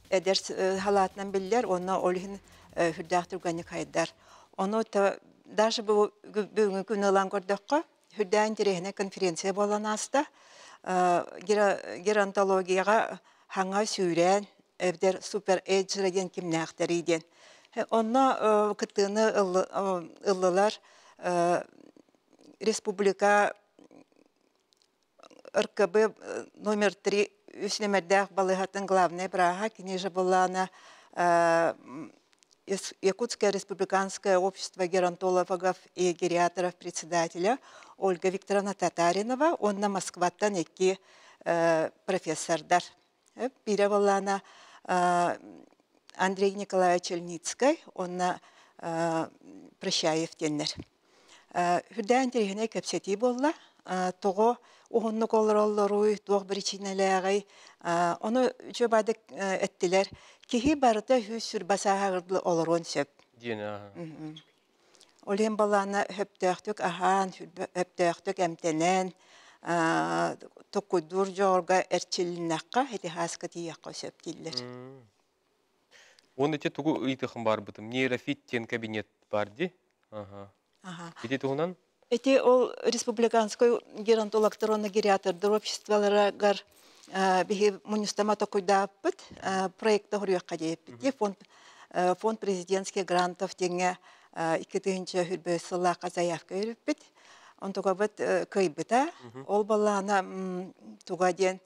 Speaker 5: эдэр халаатынан биллэр, уонна ол иһин үрдээх түргэнник хайдар. Ону даже бу бүгүҥҥү күн ылан көрдөххө, үрдээх интэриэһинэй конференция буолан ааста. Геронтологияҕа хаҥа сүүрээн эбэтэр супер эйджера диэн кимнээхтэрий диэн. Онно кыттыыны ыллылар республика РКБ номер 3 үс нөмердээх балыыһатын главнай бырааһа, кини же была Якутское республиканское общество геронтологов и гериаторов председателя Ольга Викторовна Татаринова уонна Москваттан икки профессордар. Биирэ буоллаана Андрей Николаевич Ильницкай уонна Прощаев диэннэр. Үрдээн интэриэһинэй кэпсэтии буолла. Тоҕо уһуннук олороллоруй, туох биричиинэлээҕий? Ону үчүгэй эттилэр. Киһи барыта үһүс сүрбэ сааһыгар олоруон сөп.
Speaker 1: Диэн
Speaker 5: Ол иһин балаана сөптөөхтүк аһаан, сөптөөхтүк эмтэнэн, токкуйдуур дьоҕурга эрчилиннэххэ, итиһааска тиийиэххэ сөп дииллэр.
Speaker 1: Уонна ити тугу ыйытыахым баарбытым. Нейрофит диэн кабинет бар дии.
Speaker 5: Аха.
Speaker 1: Ити туһунан?
Speaker 5: Ити ол республиканскай геронтологтар уонна гериатордар обществоларыгар биһи мунньустама токуйдааппыт проекта хоруйуохха диэппит. Фонд фонд президентских грантов диэҥҥэ 2000 сыллаахха заявка өрүппүт. Онтугабыт кыайбыта. Ол балаана туга диэн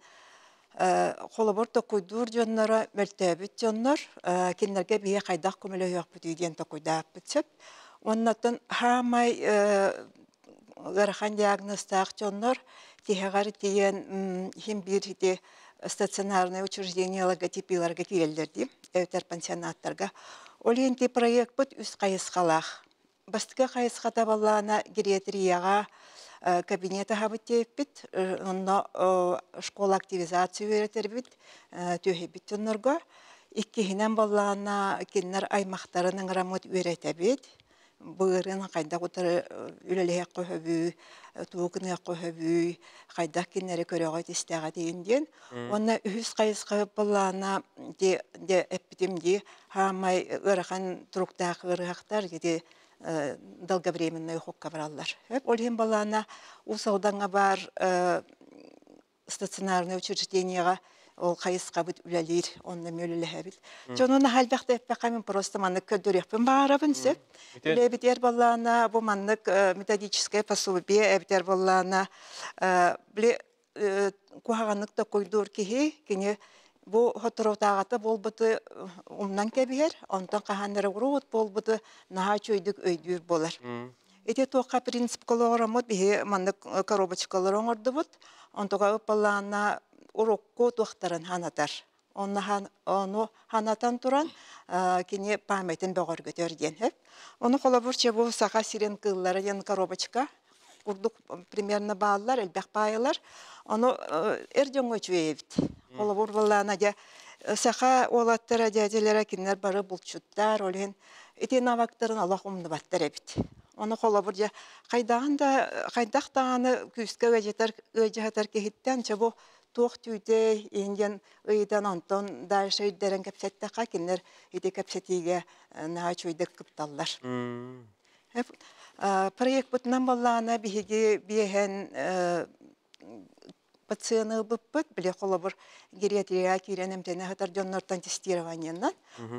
Speaker 5: холобур токуйдуур дьонноро мөлтөөбүт дьоннор кинилэргэ биһи хайдах көмөлөһүөхпүтүй диэн токуйдааппыт сөп. Оннотон хаамай ыарахан диагнозтаах дьоннор тиһэҕэр тиийэн иһин биир ити стационарнай учреждениеларга типиларга киирэллэр дии эбэтэр пансионаттарга. Ол иһин ти проекпыт үс хайысхалаах. Бастакы хайысхата баллаана гериатрияҕа кабинет аһабыт диэппит, онно школа активизация үөрэтэрбит, түөһэйбит дьоннорго. Иккиһинэн баллаана кинилэр аймахтарын ыҥыраммыт үөрэтэбит. Быырын хайдах утары үлэлэһиэххэ сөбүй, тугу гыныахха сөбүй, хайдах кинилэри көрөҕө истээҕэ диэн диэн. Уонна үһүс хайысха баллаана де эппитим дии, хаамай ыарахан туруктаах ыарыһахтар ити долговременный уходка бараллар. Ол иһин балаана Уус Алдаҥҥа баар стационарнай учреждениеҕа ол хайысхабыт үлэлиир, онно эмиэ үлэлэһэбит. Дьону наһаа элбэхтэ эппэххэ мин просто маннык көрдөрүөхпүн баҕарабын сөп. Үлэбитигэр баллаана бу маннык методическое пособие эбитэр баллаана били куһаҕаннык токуйдуур киһи кини бу соторутааҕыта буолбуту умнан кэбиһэр, онтон хаһан эрэ уруут буолбуту наһаа үчүгэйдик өйдүүр буолар. Ити туохха принципка олоҕураммыт биһи маннык коробочкалары оҥордубут. Онтуга ыппалаана урукку туохтарын ханатар. Ону ханатан туран кини памятын бөҕөргөтөр диэн. Ону холобур бу Саха сирин кыыллара диэн коробочка. курдук примерно бааллар, элбэх паайалар. Ону эр дьоҥҥо үчүгэй эбит. Холобур буоллаана дьэ саха уолаттара, дьээдьэлэрэ кинилэр бары булчуттар, ол иһин ити навыктарын олох умнубаттар эбит. Ону холобур дьэ хайдаҕын да хайдах даҕаны күүскэ ыадьатар ыадьаһатар киһиттэн чэ бу туох түүтэй иһин диэн ыйытан онтон дальше өйдөрөн кэпсэттэххэ кинилэр ити кэпсэтиигэ наһаа үчүгэйдик кытталлар. Проекпытынан буоллаҕына биһиги биэһэн пациены ылбыппыт, били холобур гериатрияҕа киирэн эмтэнэ сытар дьоннортон тестированиенан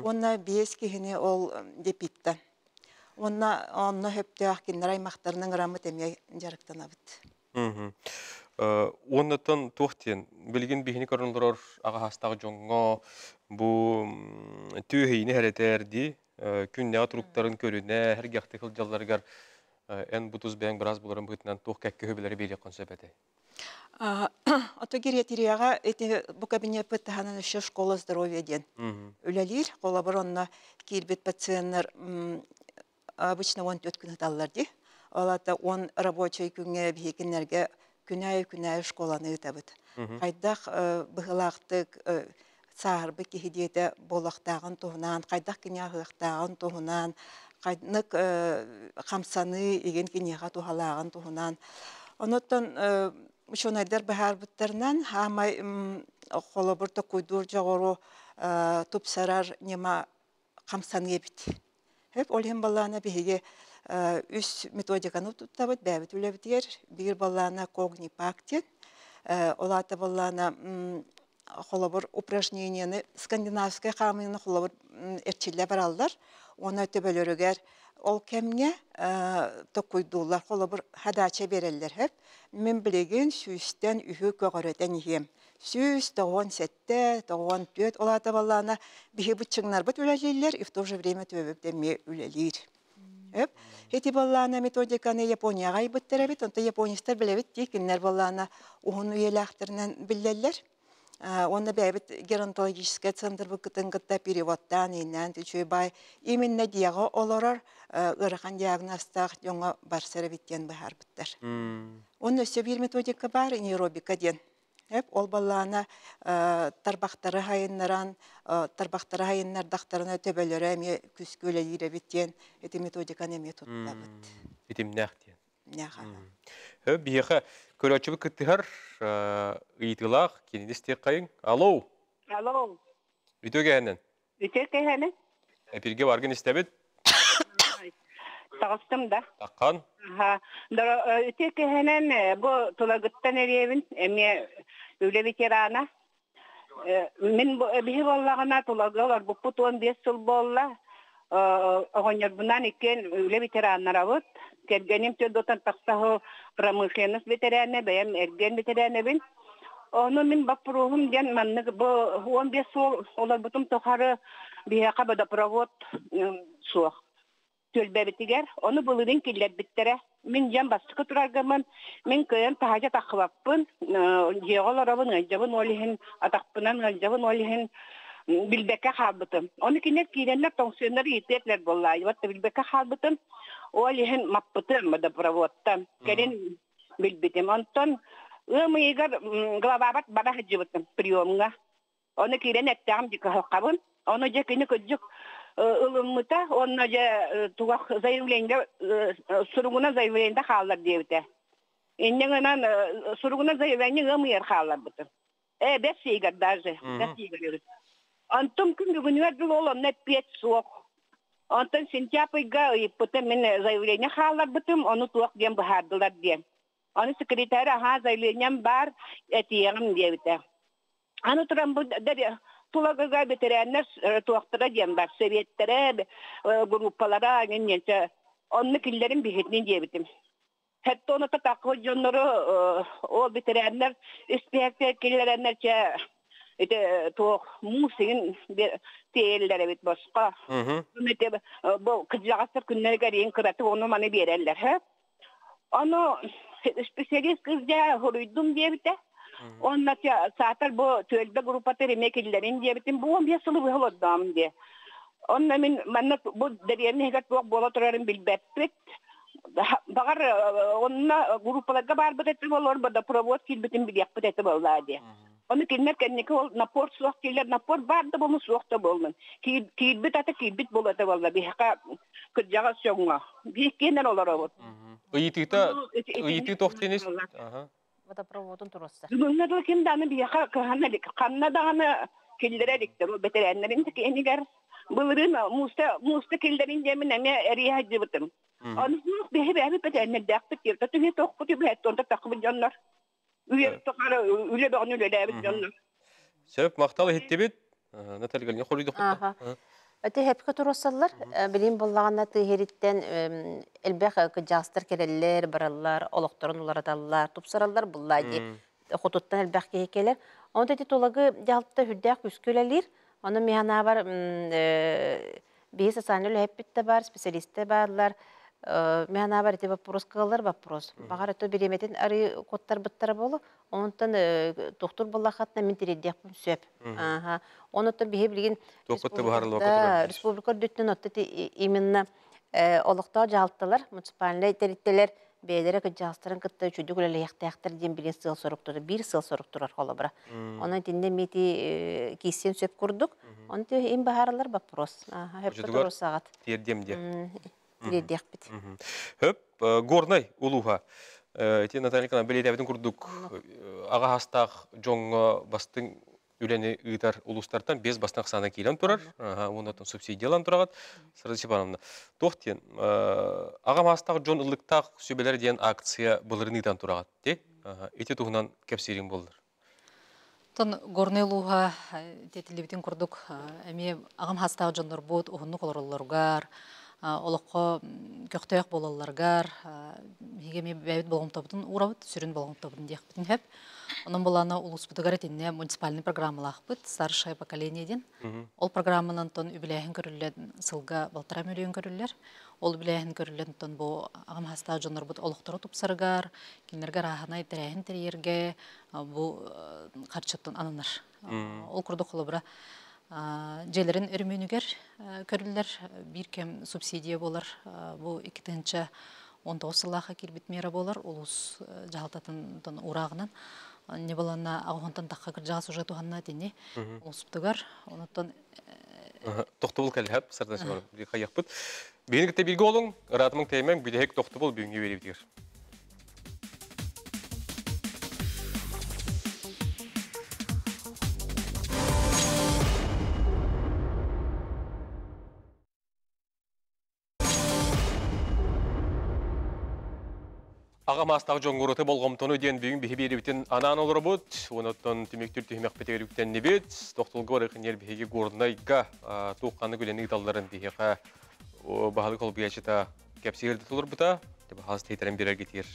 Speaker 5: уонна биэс киһини ол депиттан. Уонна онно сөптөөх кинилэр аймахтарынан ыраммыт эмиэ дьарыктанабыт.
Speaker 1: Уоннаттан туох диэн, билигин биһини көрөн олорор аҕаһаастаах дьоҥҥо бу түөһэйини хэрэтээр дии, күннээҕи туруктарын көрүнэ, сэргэхтик сылдьалларыгар эн бу тус бэйэҥ быраас буоларын быһыытынан туох кэккэ үбүлэри биэриэххин сөп этэй?
Speaker 5: Ото гериатрияҕа ити бу кабинеппыт таһынан еще школа здоровья диэн үлэлиир. Холобур, онно киирбит пациеннар обычно 14 күн ыталлар дии. Ол аата 10 рабочай күҥҥэ биһикиннэргэ күнээйи-күнээйи школаны ыытабыт. Хайдах быһыылаахтык сааһырбыт киһи диэтэ буолуохтааҕын туһунан, хайдах кини аһыахтааҕын туһунан, ханнык хамсаныы игин киниэхэ туһалааҕын туһунан. Онуттан учуонайдар быһаарбыттарынан, хаамай холобур токуйдуур дьоҕуру тупсарар ньыма хамсаныы эбит. Хөп ол иһин баллаана биһиги үс методиканы туттабыт бэйэбит үлэбитигэр. Биир баллаана когнипак диэн. Ол аата баллаана холобур упражнениены скандинавскай хаамыыны холобур эрчиллэ бараллар. Уонна төбөлөрүгэр ол кэмҥэ токуйдууллар. Холобур задача биэрэллэр хөп. Мин билигин сүүстэн үһү көҕүрэтэн иһиэм. 197, 94 ол аата баллаана биһи быччыҥнарбыт үлэлииллэр и в то же время төбөбүт эмиэ үлэлиир. Өп. Ити баллаана методиканы Японияҕа айбыттар эбит, онто японецтар билэбит дии, кинилэр баллаана уһун үйэлээхтэринэн биллэллэр. Уонна бэйэбит геронтологическай центрбыкытын кытта переводтаан, ииннээн үчүгэй баай именно диэҕэ олорор ыарахан диагнозтаах дьоҥҥо барсар эбит диэн быһаарбыттар. Уонна өссө биир методика баар, нейробика диэн. Эп ол баллаана тарбахтары хайыннаран, тарбахтары хайыннардахтарына төбөлөрө эмиэ күскэ үлэлиир эбит диэн ити методиканы эмиэ туттабыт.
Speaker 1: Итимнээх диэн.
Speaker 5: Няха.
Speaker 1: Биһиэхэ көрөөччүбүт кыттыһар ыйытыылаах кинини истиэххэйиҥ. Алло.
Speaker 6: Алло.
Speaker 1: Үтүө кэһэнэн.
Speaker 6: Үтүө кэһэнэн.
Speaker 1: Эпирге баргын истэбит.
Speaker 6: Таҕыстым да.
Speaker 1: Таххан.
Speaker 6: Аха. Үтүө кэһэнэн бу Тулагыттан эриэбин эмиэ үлэ ветерана. Мин биһи буоллаҕына Тулагы олорбуппут 15 сыл буолла. Оҕонньорбунаан иккиэн үлэ ветераннарабыт. Кэргэним төрдүттэн тахса промышленность ветерана, бэйэм эргиэн ветеранабын. Ону мин боппуруоһум диэн маннык бу 15 сыл олорбутум тухары биһиэхэ водопровод суох түөлбэбитигэр. Ону былырыын киллэрбиттэрэ. Мин дьон бастакы тураргаммын, мин кыайан таһырдьа таххыбаппын, дьиэҕэ олоробун, ыалдьабын ол иһин, атахпынан ыалдьабын ол иһин билбэккэ хаалбытым. Ону кинилэр киирэннэр тоҥсуйаннар ыйытыа этилэр буоллаайыбат да билбэккэ хаалбытым. Ол иһин маппытым водопроводтан. Кэлин билбитим. Онтон ыам ыйыгар главабат бара сылдьыбытым приемҥа. Ону киирэн эттэҕим дии кыһалҕабын. Ону дьэ кини кырдьык ылыммыта уонна дьэ тугах заявление суругунан заявление хааллар диэбитэ. Инньэ гынан суругунан заявление ыам ыйар хаалларбытым. Э, бэс ыйыгар даже, бэс ыйыгар. Онтум күн бүгүнүгэр дылы ол онно эппиэт суох. Онтон сентябрь ыйга ыйыппытым, мин заявление хаалларбытым, ону туох диэн быһаардылар диэн. Ону секретарь аһаа заявлением баар, этиэҕим диэбитэ. Аны туран бу Тулагыга бэтэрээннэр туохтара диэн бар, сэбиэттэрэ, группалара, ньэнчэ онно киллэрин биһитини диэбитим. Хеттону такаккы дьоннору ол бэтэрээннэр испиэһэккэ киллэрэннэр чэ ити туох муус иҥин тиэйэллэр эбит босхо. Ити бу кырдьаҕастар күннэригэр иин кыратык ону маны биэрэллэр һэ. Ону специалист кыыс дьэ хоруйдум диэбитэ. Онно саатар бу түөлбэ группатыр эмиэ киллэрин диэбитим. Бу 15 сылы быһа олордоом диэ. Онно мин манна бу дэриэбинэ иһигэр туох буола турарын билбэппит. Багар онна группаларга барбыт эти болор водопровод киирбитин билиэхпит эти боллаа дии. Оны кинилэр кэнники ол напор суох дииллэр, напор баар да болун суох да боллун. Киирбит ата киирбит болуота болла биһиэхэ кырдьаҕас дьоҥҥо. Биир киэнэр олоробут.
Speaker 1: Ыйытыыта ыйытыы туох диэнис?
Speaker 2: Водопроводун туруорсар.
Speaker 6: Бүгүҥҥэ дылы ким даҕаны биһиэхэ кыһана илик, ханна даҕаны киллэрэ иликтэр. Ол бэтэрээннэрин киэнигэр былырыын мууста мууста киллэрин диэммин эмиэ эрийэ сылдьыбытым. Ону биһи бэйэбит бэтэрээннэрдээхпит диэбит. Түһэ туохпут үбэһэт онто таххыбыт дьоннор. Үйэ тухары үлэ бөҕөнү үлэлээбит дьоннор.
Speaker 1: Сөп, махтал иһиттибит. Наталья Галина хоруйдохпут.
Speaker 2: Ити хэпкэ туруорсаллар. Билим буллаҕына тыаһириттэн элбэх кыдьаастар кэлэллэр, бараллар, олохторун уларыталлар, тупсараллар буллаа дии. Хотуттан элбэх киһи кэлэр. Онон ити тулагы дьаһалта үрдээх күүскэ үлэлиир. Онон мин санаабар биһи социальный үлэһиппит да баар, специалистэр бааллар. Мин санаабар ити вопрос кыаллар вопрос. Баҕар это бириэмэтин арыы куттарбыттара буолуо. Онтон тохтур буоллаххытына мин тириэрдиэхпин сөп. Ааха. Онон биһи билигин республика үрдүттэн отто именно олохтоох дьаһалталар, муниципальнай тэрилтэлэр бэйэлэрэ кыдьаҕастарын кытта үчүгдүк үлэлэһиэхтээхтэр диэн билин сыал-сорук турар, биир сыал-сорук турар холобура. Онон итиннэ эмиэ ити киирсиэн сөп курдук. Оны им баһаралар вопрос. Хөпкө туруорсаҕыт.
Speaker 1: Тиэрдиэм диэ.
Speaker 2: Тириэрдиэхпит.
Speaker 1: Хөп, Горнай улууһа. Ити Наталья Николаевна бэлиэтээбитин курдук аҕа хастаах дьоҥҥо бастыҥ үлэни ыытар улуустартан без бастыҥ ахсаана киирэн турар. Уонна субсидиялан тураҕыт. Сарда Степановна, туох диэн аҕа маастаах дьон ыллыктаах сүбэлэр диэн акция былырын ыытан тураҕыт ти? Ити туһунан кэпсиириҥ буоллар.
Speaker 7: Тон Горнай улууһа тиэтиллибитин курдук эмиэ аҕам хастаах дьоннорбут уһуннук олороллоругар, олоххо көхтөөх буолалларыгар биһиги эмиэ бэйэбит болҕомтобутун уурабыт, сүрүн болҕомтобутун диэхпитин сөп. Онон булаана улууспутугар итиннэ муниципальный программалаахпыт «Старшее поколение» диэн. Ол программанан тон үбүлээһин көрүллэн сылга балтараа мөлүйүөн көрүллэр. Ол үбүлээһин көрүллэн тон бу аҕам хастаах дьоннорбут олохторо тупсарыгар, кинилэргэ арааһынай тэрээһин тэрийэргэ бу харчыттан ананар. Ол курдук холобура дьиэлэрин өрөмүөнүгэр көрүллэр биир кэм субсидия буолар. Бу 2019 сыллаахха киирбит мера буолар улуус дьаһалтатын уурааҕынан. Не балана аҕыһынтан тахха кырдьаҕас уже туһанна итини улууспутугар. Онуттан
Speaker 1: Тохтобул кэлһэп сардан хайахпыт. Биһиги кытта бииргэ олуҥ, ыраатымаҥ тэймэҥ, бүтэһик тохтобул бүгүҥҥү биэриибитигэр. Аҕа маастаах дьоҥҥуруты болҕомтону диэн бүгүн биһи биэрибитин анаан олоробут. Онуттан түмүктүр түһүмэхпитигэр үктэннибит. Тохтолго барыхыньер биһиги Горнайга туох-ханнык үлэни ыыталларын биһиэхэ баһылык холбуйааччыта кэпсиир толорбута. Хас тиэтэрэн биэрэргитигэр.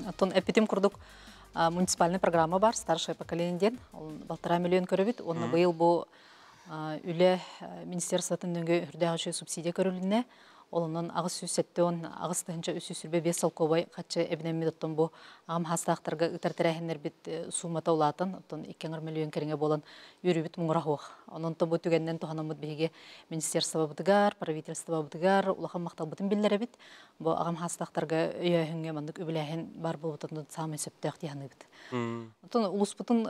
Speaker 7: Оттон эппитим курдук муниципальный программа бар, старшее поколение диэн. Ол 1,5 миллион көрөбүт. Онно быйыл бу үлэ министерствотын нөҥүө үрдээх үчүгэй субсидия көрүлүннэ. Ол онон 878 325 солкуобай хаччы эбинэммит оттон бу аҕам хаастаахтарга ыытар тэрээһиннэрбит суумата улаатан, оттон 2,5 миллион кэриҥэ буолан үөрүүбүт муҥура суох. Онон бу түгэннэн туһанаммыт биһиги министерствобытыгар, правительствобытыгар улахан махталбытын биллэрэбит. Бу аҕам хаастаахтарга өйөөһүҥҥэ маннык үбүлээһин бар буолбутун саамай сөптөөх дии саныыбыт. Оттон улуспутун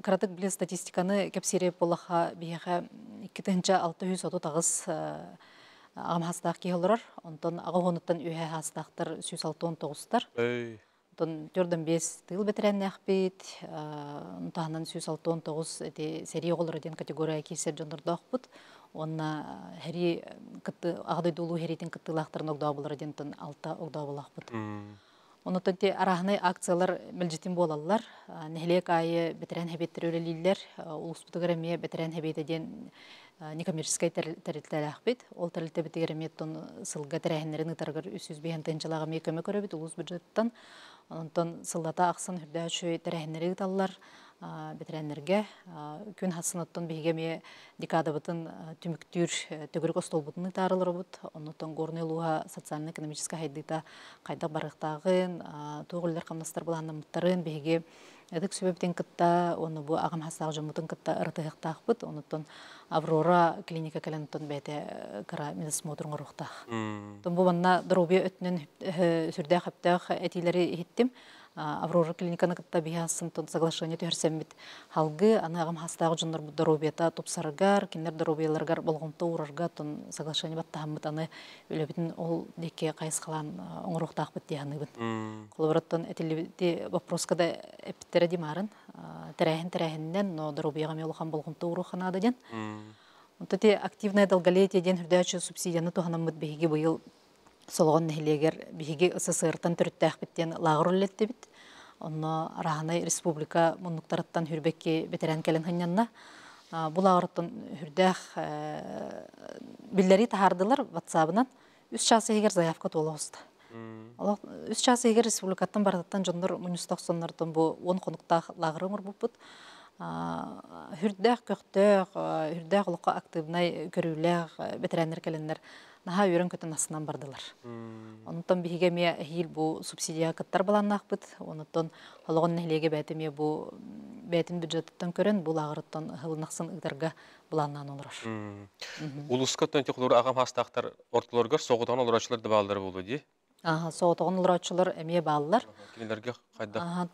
Speaker 7: кыратык биле статистиканы кэпсиире буоллахха биһиэхэ 2638 аҕам хаастаах киһи олорор. Онтон аҕа уонуттан үөһэ хаастаахтар 169-тар. Онтон 4-5 тыыл бэтэрээннээхпит, таһынан 169 эти сэрии оҕолоро диэн категория киирсэр дьоннордоохпут. Уонна хэрии кытты аҕа дойду улуу хэриитин кыттыылаахтарын огдообулара диэн алта огдообулаахпыт. Онотон те арааһынай акциялар мэлдьитин буолаллар. Нэһилиэк аайы бэтэрээн хэбиэттэр үлэлииллэр. Улууспутугар эмиэ бэтэрээн хэбиэтэ диэн некоммерческай тэрилтэлээхпит. Ол тэрилтэбитигэр эмиэ оттон сылга тэрээһиннэрин ыытарыгар 305 тыһыынчалаах эмиэ көмө көрөбүт улуус бюджеттан. Онтон сыллата ахсын үрдээх үчүгэй тэрээһиннэри ыыталлар. Бэтэрээннэргэ күн хассын биһиги эмиэ декадабытын түмүктүүр төгүрүк остуолбутун ыытаары олоробут. Оннуттан Горнай улууһа социально-экономическай хайдыыта хайдах барыахтааҕын, туох үлэлэр хамнастар былааннаммыттарын биһиги ытык сүбэбитин кытта, уонна бу аҕам хастаах дьоммутун кытта ырытыһыахтаахпыт. Онуттан Аврора клиника кэлэн оттон бэйэтэ кыра медосмотр оҥоруохтаах. Бу манна доруобуйа өттүнэн сүрдээх өптөөх этиилэри иһиттим. Аврора клиниканы кытта биһи тон соглашение түһэрсэммит халгы аны аҕам хастаах дьоннорбут доруобуйата тупсарыгар, кинилэр доруобуйаларыгар болҕомто уурарга тон соглашение баттаһаммыт аны үлэбитин ол диэки хайысхалаан оҥоруохтаахпыт дии саныыбын. Холобур, этиллибити вопроска да эппиттэрэ димарын тэрээһин тэрээһиннэн, но доруобуйаҕа эмиэ улахан болҕомто ууруохха наада диэн. Онто ти активное долголетие диэн үрдээччи субсидияны туһанаммыт биһиги быйыл Солоҕон нэһилиэгэр биһиги СССРтан төрүттээхпит диэн лааҕыр үлэлэттибит. Онно Араһанай республика муннуктарыттан хүрбэкки бэтэрээн кэлэн хынньанна. Бу лааҕырыттан хүрдээх биллэрии таһаардылар ватсабынан. Үс час иһигэр заявка туола оҕуста. 3 час иһигэр республикаттан барытыттан дьоннор мунньуста охсоннортон бу 10 хонуктаах лааҕыры оҥорбуппут. Хүрдээх көхтөөх, хүрдээх олоххо активнай көрүүлээх бэтэрээннэр кэлэннэр наһаа үөрэн-көтөн астынан бардылар. Онтон биһиги эмиэ эһиил бу субсидияҕа кыттар былааннаахпыт. Онтон Холоҕон нэһилиэгэ бэйэтэ эмиэ бу бэйэтин бюджетыттан көрөн бу лааҕырыттан ыһылынахсын ыытарга былааннаан олорор.
Speaker 1: Улууска оттон ити аҕам хаастаахтар ортолоругар соҕотоҕун олорооччулар да бааллара буолуо дии.
Speaker 7: Соҕотоҕун олорооччулар эмиэ бааллар.
Speaker 1: Кинилэргэ хайдах?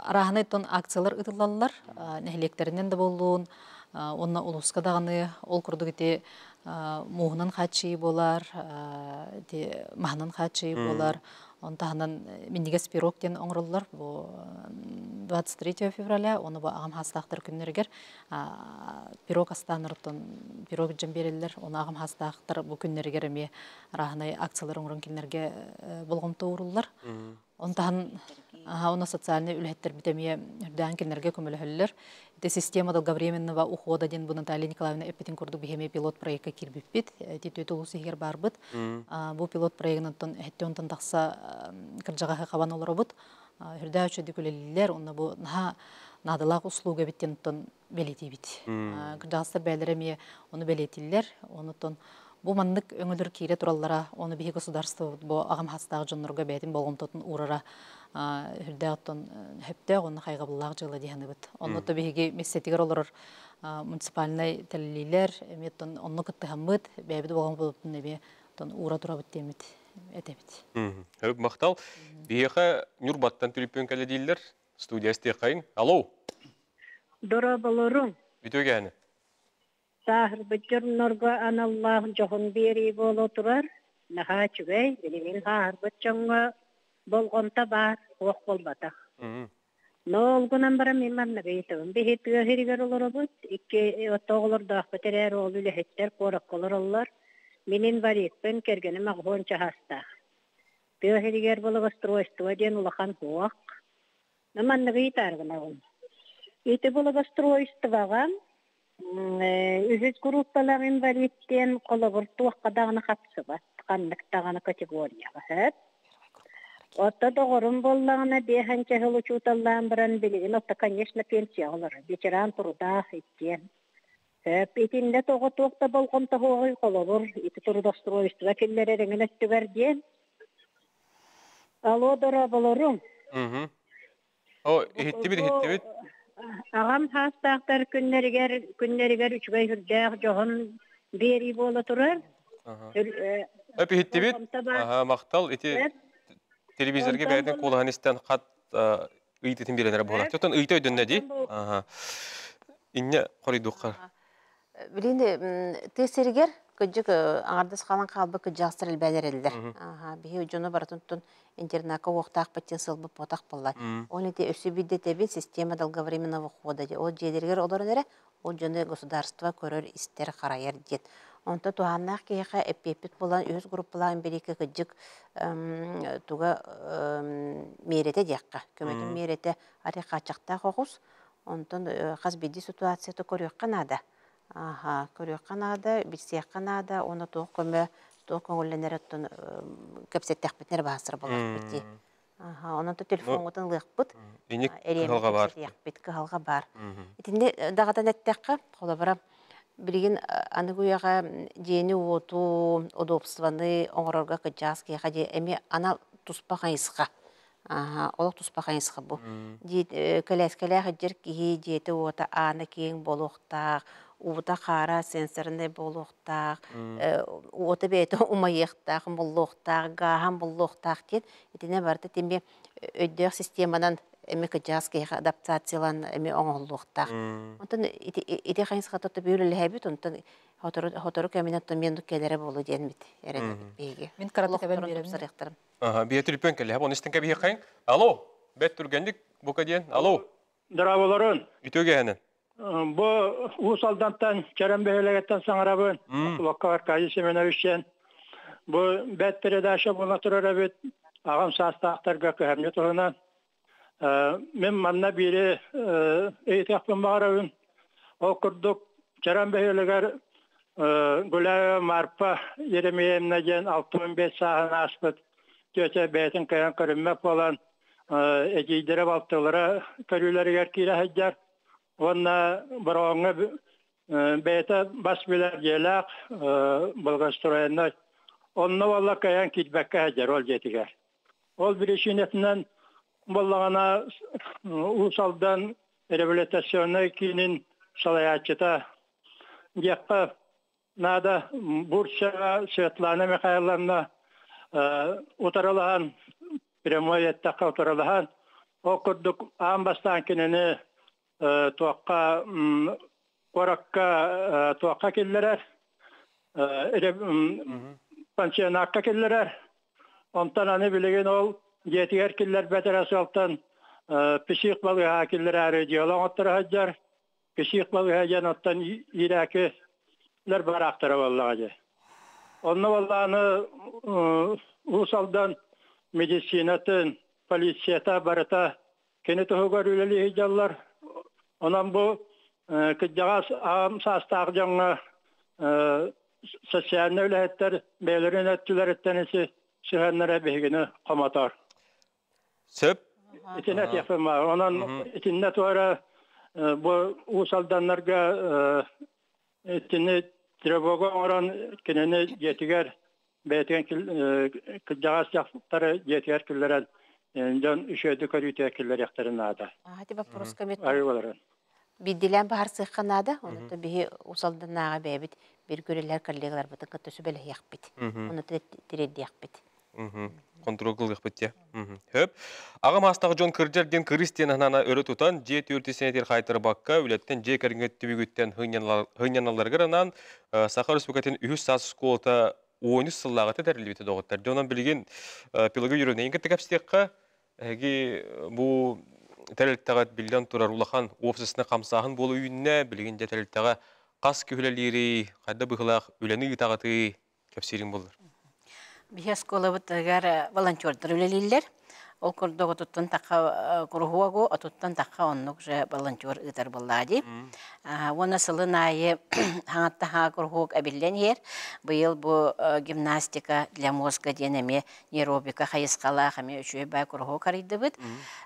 Speaker 7: Арааһынай тон акциялар ыытыллаллар. Нэһилиэктэринэн да буоллун, уонна улууска даҕаны ол курдук ити мууһунан хааччыйыы буолар, ити маһынан хааччыйыы буолар. Он таһынан минньигэс пирог диэн оҥороллор. Бу 23 февраля, оны бу аҕам хаастаахтар күннэригэр пирог астааннарыттан пирог дьэн биэрэллэр. Оны аҕам хаастаахтар бу күннэригэр эмиэ арааһынай акциялар оҥорон кинилэргэ болҕомто ууруллар. Онтон уонна социальнай үлэһиттэрбит эмиэ үрдээн кинилэргэ көмөлөһөллөр. Ити система долговременного ухода диэн бу Наталья Николаевна эппитин курдук биһиэми пилот проекка киирбиппит. Ити түөт улуус иһигэр барбыт. Бу пилот проегынан хэттэ онтон тахса кырдьаҕаһы хабан олоробут. Үрдээ үчүгэй үлэлииллэр, онно бу наһаа наадалаах услуга биттен оттон бэлиэтиибит. Кырдьаҕастар бэйэлэрэ эмиэ ону бэлиэтииллэр. Онутон бу маннык өҥөлөр киирэ тураллара, оны биһи государствобут бу аҕам хастаах дьоннорго бэйэтин болҕомтотун уурара үрдээх оттон хөптөөх онно хайҕабыллаах дьыала диһаныбыт. Онно то биһиги мессетигэр олорор муниципальнай тэриллиилэр эмиэ оттон онно кыттыһаммыт, бэйэбит болҕомтобутун эмиэ оттон уура турабыт диэммит этэбит.
Speaker 1: Хөп махтал. Биһиэхэ Ньурбаттан түлүппүн кэлэ дииллэр. Студия истиэххэйин. Алло.
Speaker 8: Дорооболоруҥ.
Speaker 1: Үтүө
Speaker 8: Сааһырбыт дьоннорго аналлаах дьоһун биэрии буола турар. Наһаа үчүгэй, билигин сааһырбыт дьоҥҥо болҕомто баар, суох буолбатах. Но ол гынан баран мин маннык ыйытабын. Биһи тыа сиригэр олоробут, икки оҕолордоохпут эрээри ол үлэһиттэр куоракка олороллор. Мин инвалидпын, кэргэним аҕыс чаһаастаах. Тыа сиригэр благоустройство диэн улахан суох. Маннык ыйытааргынабын. Ити благоустройствоҕа үһүс группалаах инвалидтен холобур туохха даҕаны хапсыбат, ханнык даҕаны категорияҕа сөп. Отто доҕорум буоллаҕына биэһэнчэ сыл учууталлаан баран билигин отто, конечно, пенсияҕа олорор. Ветеран труда иккиэн. Сөп. Итиннэ тоҕо туох да болҕомто суоҕуй холобур ити трудоустройство киллэрэр эҥин өттүгэр диэн. Алло, дорооболоруҥ.
Speaker 1: О, иһиттибит, иһиттибит.
Speaker 8: Аҕам хаастаахтар күннэригэр күннэригэр үчүгэй үрдээх дьоһун биэрии буола турар.
Speaker 1: Өп иһиттибит. Аха, махтал. Ити телевизорга бэйэтин куолаһын истэн хат ыйытытын биэрэнэрэ буолар. Тотон ыйыта өйдөннө дии. Аха. Инне хоруйдуохха.
Speaker 2: Билин тыа сиригэр кыдьык аҥардас хаалан хаалбыт кыдьаҕастар элбээн эрэллэр. Биһи дьону барытын интернакка уохтаахпыт диэн сылбыт буотах буоллар. Ол ити өссө биирдэ этэбин система долговременного ухода ол дьиэлэригэр олорон эрэ ол дьону государство көрөр, истэр, харайар диэн. Онто туһааннаах киһиэхэ эппиэппит буолан үһүс группалаах инбэлииккэ кыдьык туга миэрэтэ диэххэ, көмөтүн миэрэтэ арый хааччахтаах оҕус. Онтон хас биирдии ситуацията көрүөххэ наада. Аха, көрүөххэ наада, билсиэххэ наада, уонна туох көмө, туох көҥүллэнэр оттон кэпсэттэхпитинэ баһаастар буоллахпыт дии. Онон телефоҥҥутун ылыахпыт.
Speaker 1: Инник кыһалҕа бар.
Speaker 2: Кыһалҕа бар. Итиннэ даҕатан эттэххэ, холобура, билигин аныгы үйэҕэ дьиэни-уоту, удобствоны оҥорорго кыдьаас киһиэхэ дьиэ эмиэ анал туспа хайысха. Олох туспа хайысха бу. Кэлээскэлээх илдьэр киһи дьиэтэ-уота аана киэҥ буолуохтаах, уута-хаара сенсорнай буолуохтаах, уота бэйэтэ умайыахтаах, буллуохтаах, гааһан буллуохтаах диэн итинэ барыта тимиэ өйдөөх системанан эми кыдьаас киһиэхэ адаптациялан эми оҥоһуллуохтаах. Онтон ити хайысхата төбү үлэлэһэбит, онтон хотору кэминэн томиэн кэлэрэ буолу диэн бит эрэнэбит биһиги.
Speaker 7: Мин кыратык эбэн биэрэбин.
Speaker 1: Аха, бие түлпөн кэллэ. Оны истэн кэбиһиэххэйин. Алло, бэт түргэнник бука диэн. Алло.
Speaker 4: Здраволорун.
Speaker 1: Үтүө
Speaker 4: Бу Уус Алдантан Чэрэн бөһүөлэгиттэн саҥарабын. Локко Аркадий Семенович диэн. Бу бэт передача буола турар эбит. Аҕам саастаахтарга кыһамньы туһунан. Мин манна биири ыйытыахпын баҕарабын. Ол курдук Чэрэн бөһүөлэгэр Гуляева Марпа Еремеевна диэн 65 сааһын ааспыт тетя бэйэтин кыайан көрүммэт буолан эдьиийдэрэ балтылара көрүүлэригэр киирэ сылдьар. Уонна Бороҕоҥҥо бэйэтэ бас билэр дьиэлээх благоустроеннай. Онно буолла кыайан киирбэккэ сылдьар ол дьиэтигэр. Ол биричиинэтинэн буоллаҕына Уус Алдан реабилитационнай киинин салайааччыта диэххэ наада Бурцева Светлана Михайловна утарылаһан прямой эттэххэ утарылаһан ол курдук аан бастаан кинини туохха куоракка туохха киллэрэр пансионакка киллэрэр онтон аны билигин ол дьиэтигэр киллэрбэт эрэ сыалтан псих балыыһаҕа киллэрээри дьыала оҥотторо сылдьар псих балыыһа диэн оттон иирээкилэр бараахтара буоллаҕа дии онно буоллаҕына Уус Алдан медицинатын полицията барыта кини туһугар үлэлии сылдьаллар. Онон бу кырдьаҕас аҕам саастаах дьоҥҥо социальнай үлэһиттэр бэйэлэрин өттүлэриттэн сыһыаннара биһигини хомотор.
Speaker 1: Сөп.
Speaker 4: Итинэ этиэхпин баар. Онон итиннэ туора бу Уус Алданнарга итини тревога оҥорон кинини дьиэтигэр бэйэтигэр кырдьаҕас дьахтары дьиэтигэр киллэрэн дьон үчүгэйдик көрүүтүгэр киллэриэхтэрин наада.
Speaker 2: Ати боппуруска мет бидилээн баһарсыахха наада. Онон биһи усалданааҕа бэйэбит бир көрүлэр коллегаларбытын кытта сүбэлэһиэхпит. Ону тириэрдиэхпит.
Speaker 1: Контрол кылыахпыт те. Хөп. Аҕа маастаах дьон кырдьар диэн кырыс диэн анаана өрө тутан, дьиэ түөртү сэнэтир хаайтарбакка, үлэттэн дьиэ кэргэҥҥэ түбүгүттэн хынньаналларыгар анаан Саха Республикатын үһүс саас оскуолата 13 сыллааҕыта тэриллибитэ доҕоттор. Дьэ онон билигин Пелагея Юрьевна кытта кэпсиэххэ, эһиги бу тэрилтэҕит биллэн турар улахан уопсастыбаннай хамсааһын буола үүннэ. Билигин дьэ тэрилтэҕэ хас күһүлэлиирий, хайда быһыылаах үлэни ыытаҕытый, кэпсиириҥ буоллар.
Speaker 9: Биһи оскуолабытыгар волонтердар үлэлииллэр. Ол курдук отуттан тахха куруһуогу, отуттан тахха оннук же волонтер ыытар буоллаа дии. Уонна сылын аайы хаҥаттаһаа куруһуок эбиллэн иһэр. Быйыл бу гимнастика для мозга диэн эмиэ нейробика хайысхалаах эмиэ үчүгэй бай куруһуок арыйдыбыт.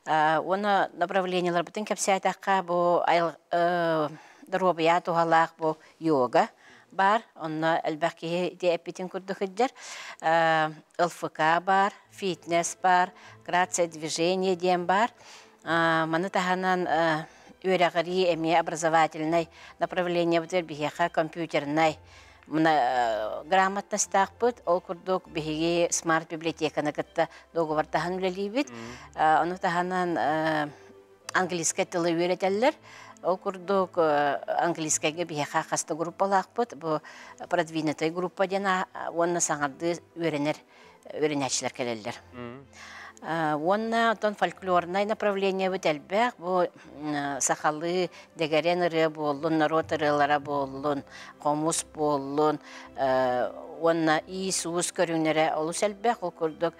Speaker 9: Уонна направлениеларбытын кэпсээтэххэ бу доруобуйа туһалаах бу йога баар, онно элбэх киһи ити эппитин курдук сылдьар. ЛФК баар, фитнес баар, грация движения диэн баар. Маны таһынан үөрэҕирии эмиэ образовательнай направлениебытыгар биһиэхэ компьютернай грамотностаахпыт. Ол курдук биһиги смарт библиотеканы кытта договордаһан үлэлиибит. Ону таһынан английскай тылы үөрэтэллэр. Ол курдук английскайга биһиэхэ хас да группалаахпыт. Бу продвинутая группа диэн уонна саҥардыы үөрэнэр үөрэнээччилэр кэлэллэр. Уонна оттон фольклорнай направлениебыт элбэх. Бу сахалыы дэгэрэн ырыа буоллун, норуот ырыалара буоллун, хомус буоллун, уонна иис-уус көрүҥнэрэ олус элбэх. Ол курдук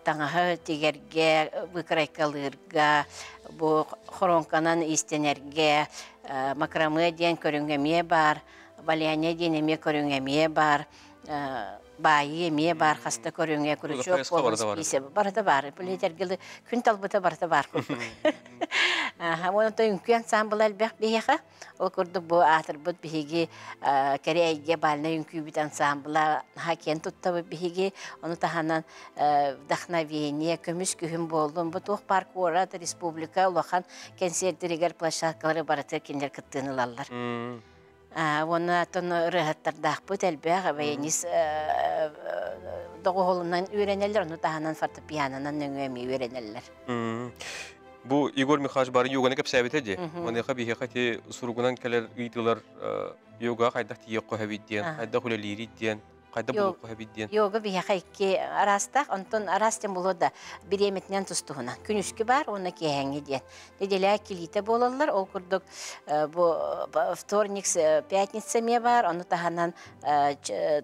Speaker 9: таҥаһы тигэргэ, выкройкалыырга, бу хоруоҥканан иистэнэргэ, макраме диэн көрүҥ эмиэ баар, валяние диэн эмиэ көрүҥ эмиэ баар. Баайыы эмиэ баар хаста көрүҥэ, крючок буолун, списе барыта баар. Билетергили күн талбыта барыта баар курдук. Онон үҥкүү ансамбла элбэх биһиэхэ. Ол курдук бу аатырбыт биһиги кэрэ эйгэ бальнай үҥкүүбүт ансамбла наһаа киэн туттабыт биһиги. Ону таһынан вдохновение, көмүс күһүн буоллун. Бу туох баар куорат, республика улахан кэнсиэрдэригэр площадкалары барыта кинилэр кыттыыны ылаллар. Уонна оттон ырыаһыттардаахпыт элбэх баянист доҕуһуолунан үөрэнэллэр, ону таһынан фортепианонан нөҥүө эмиэ үөрэнэллэр.
Speaker 1: Бу Егор Михайлович бары йоганы кэпсээбитэ дии. Маныаха биһиэхэ ити суругунан кэлэр ыйытыылар йога хайдах тиийиэххэ сөбүй диэн, хайдах үлэлиирий диэн, хайда булуохха эбит диэн.
Speaker 9: Йога биһиэхэ икки араастаах, онтон араас диэн буолуо да, бириэмэтинэн тустуһунан. Күнүскү баар уонна киэһэҥҥи диэн. Неделя килиитэ буолаллар, ол курдук бу вторник, пятница эмиэ баар, ону таһынан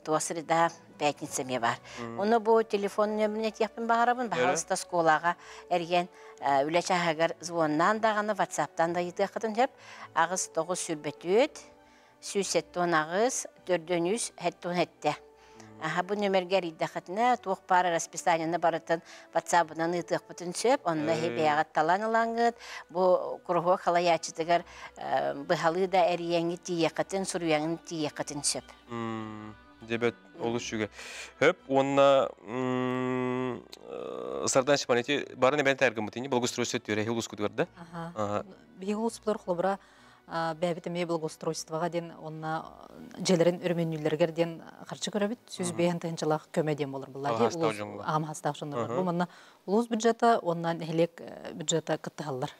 Speaker 9: туох среда, пятница эмиэ баар. Ону бу телефон нөмерин этиэхпин баҕарабын, баһаалыста школаҕа эрийэн үлэ чааһыгар звоннаан даҕаны, ватсаптан да ыйытыаххытын сөп. 8 9 сүүрбэ 178, 403, 77. Аха, бу нөмергэ эрийдэххитинэ, туох баар расписаниены барытын ватсабынан ыытыахпытын сөп. Онно иһи бэйэҕит талан ылаҥҥыт, бу куруһуок халайааччытыгар быһалыы да эрийэҥҥит тиийиэххитин, суруйаҥҥын тиийиэххитин сөп.
Speaker 1: Дебет олус үчүгэй. Хөп уонна Сардан Степанович барын эбэн тәргыммытыни благоустройство түрэ улускутугар да?
Speaker 7: Биһиги улуспутугар холобура бэйэбит эмиэ благоустройствоҕа диэн уонна дьиэлэрин өрөмүөннүүллэригэр диэн харчы көрөбүт. 105 тыһыынчалаах көмө диэн буолар буолла. Аҕам хастаах дьоннор. Бу манна улуус бюджета уонна нэһилиэк бюджета кыттыһаллар.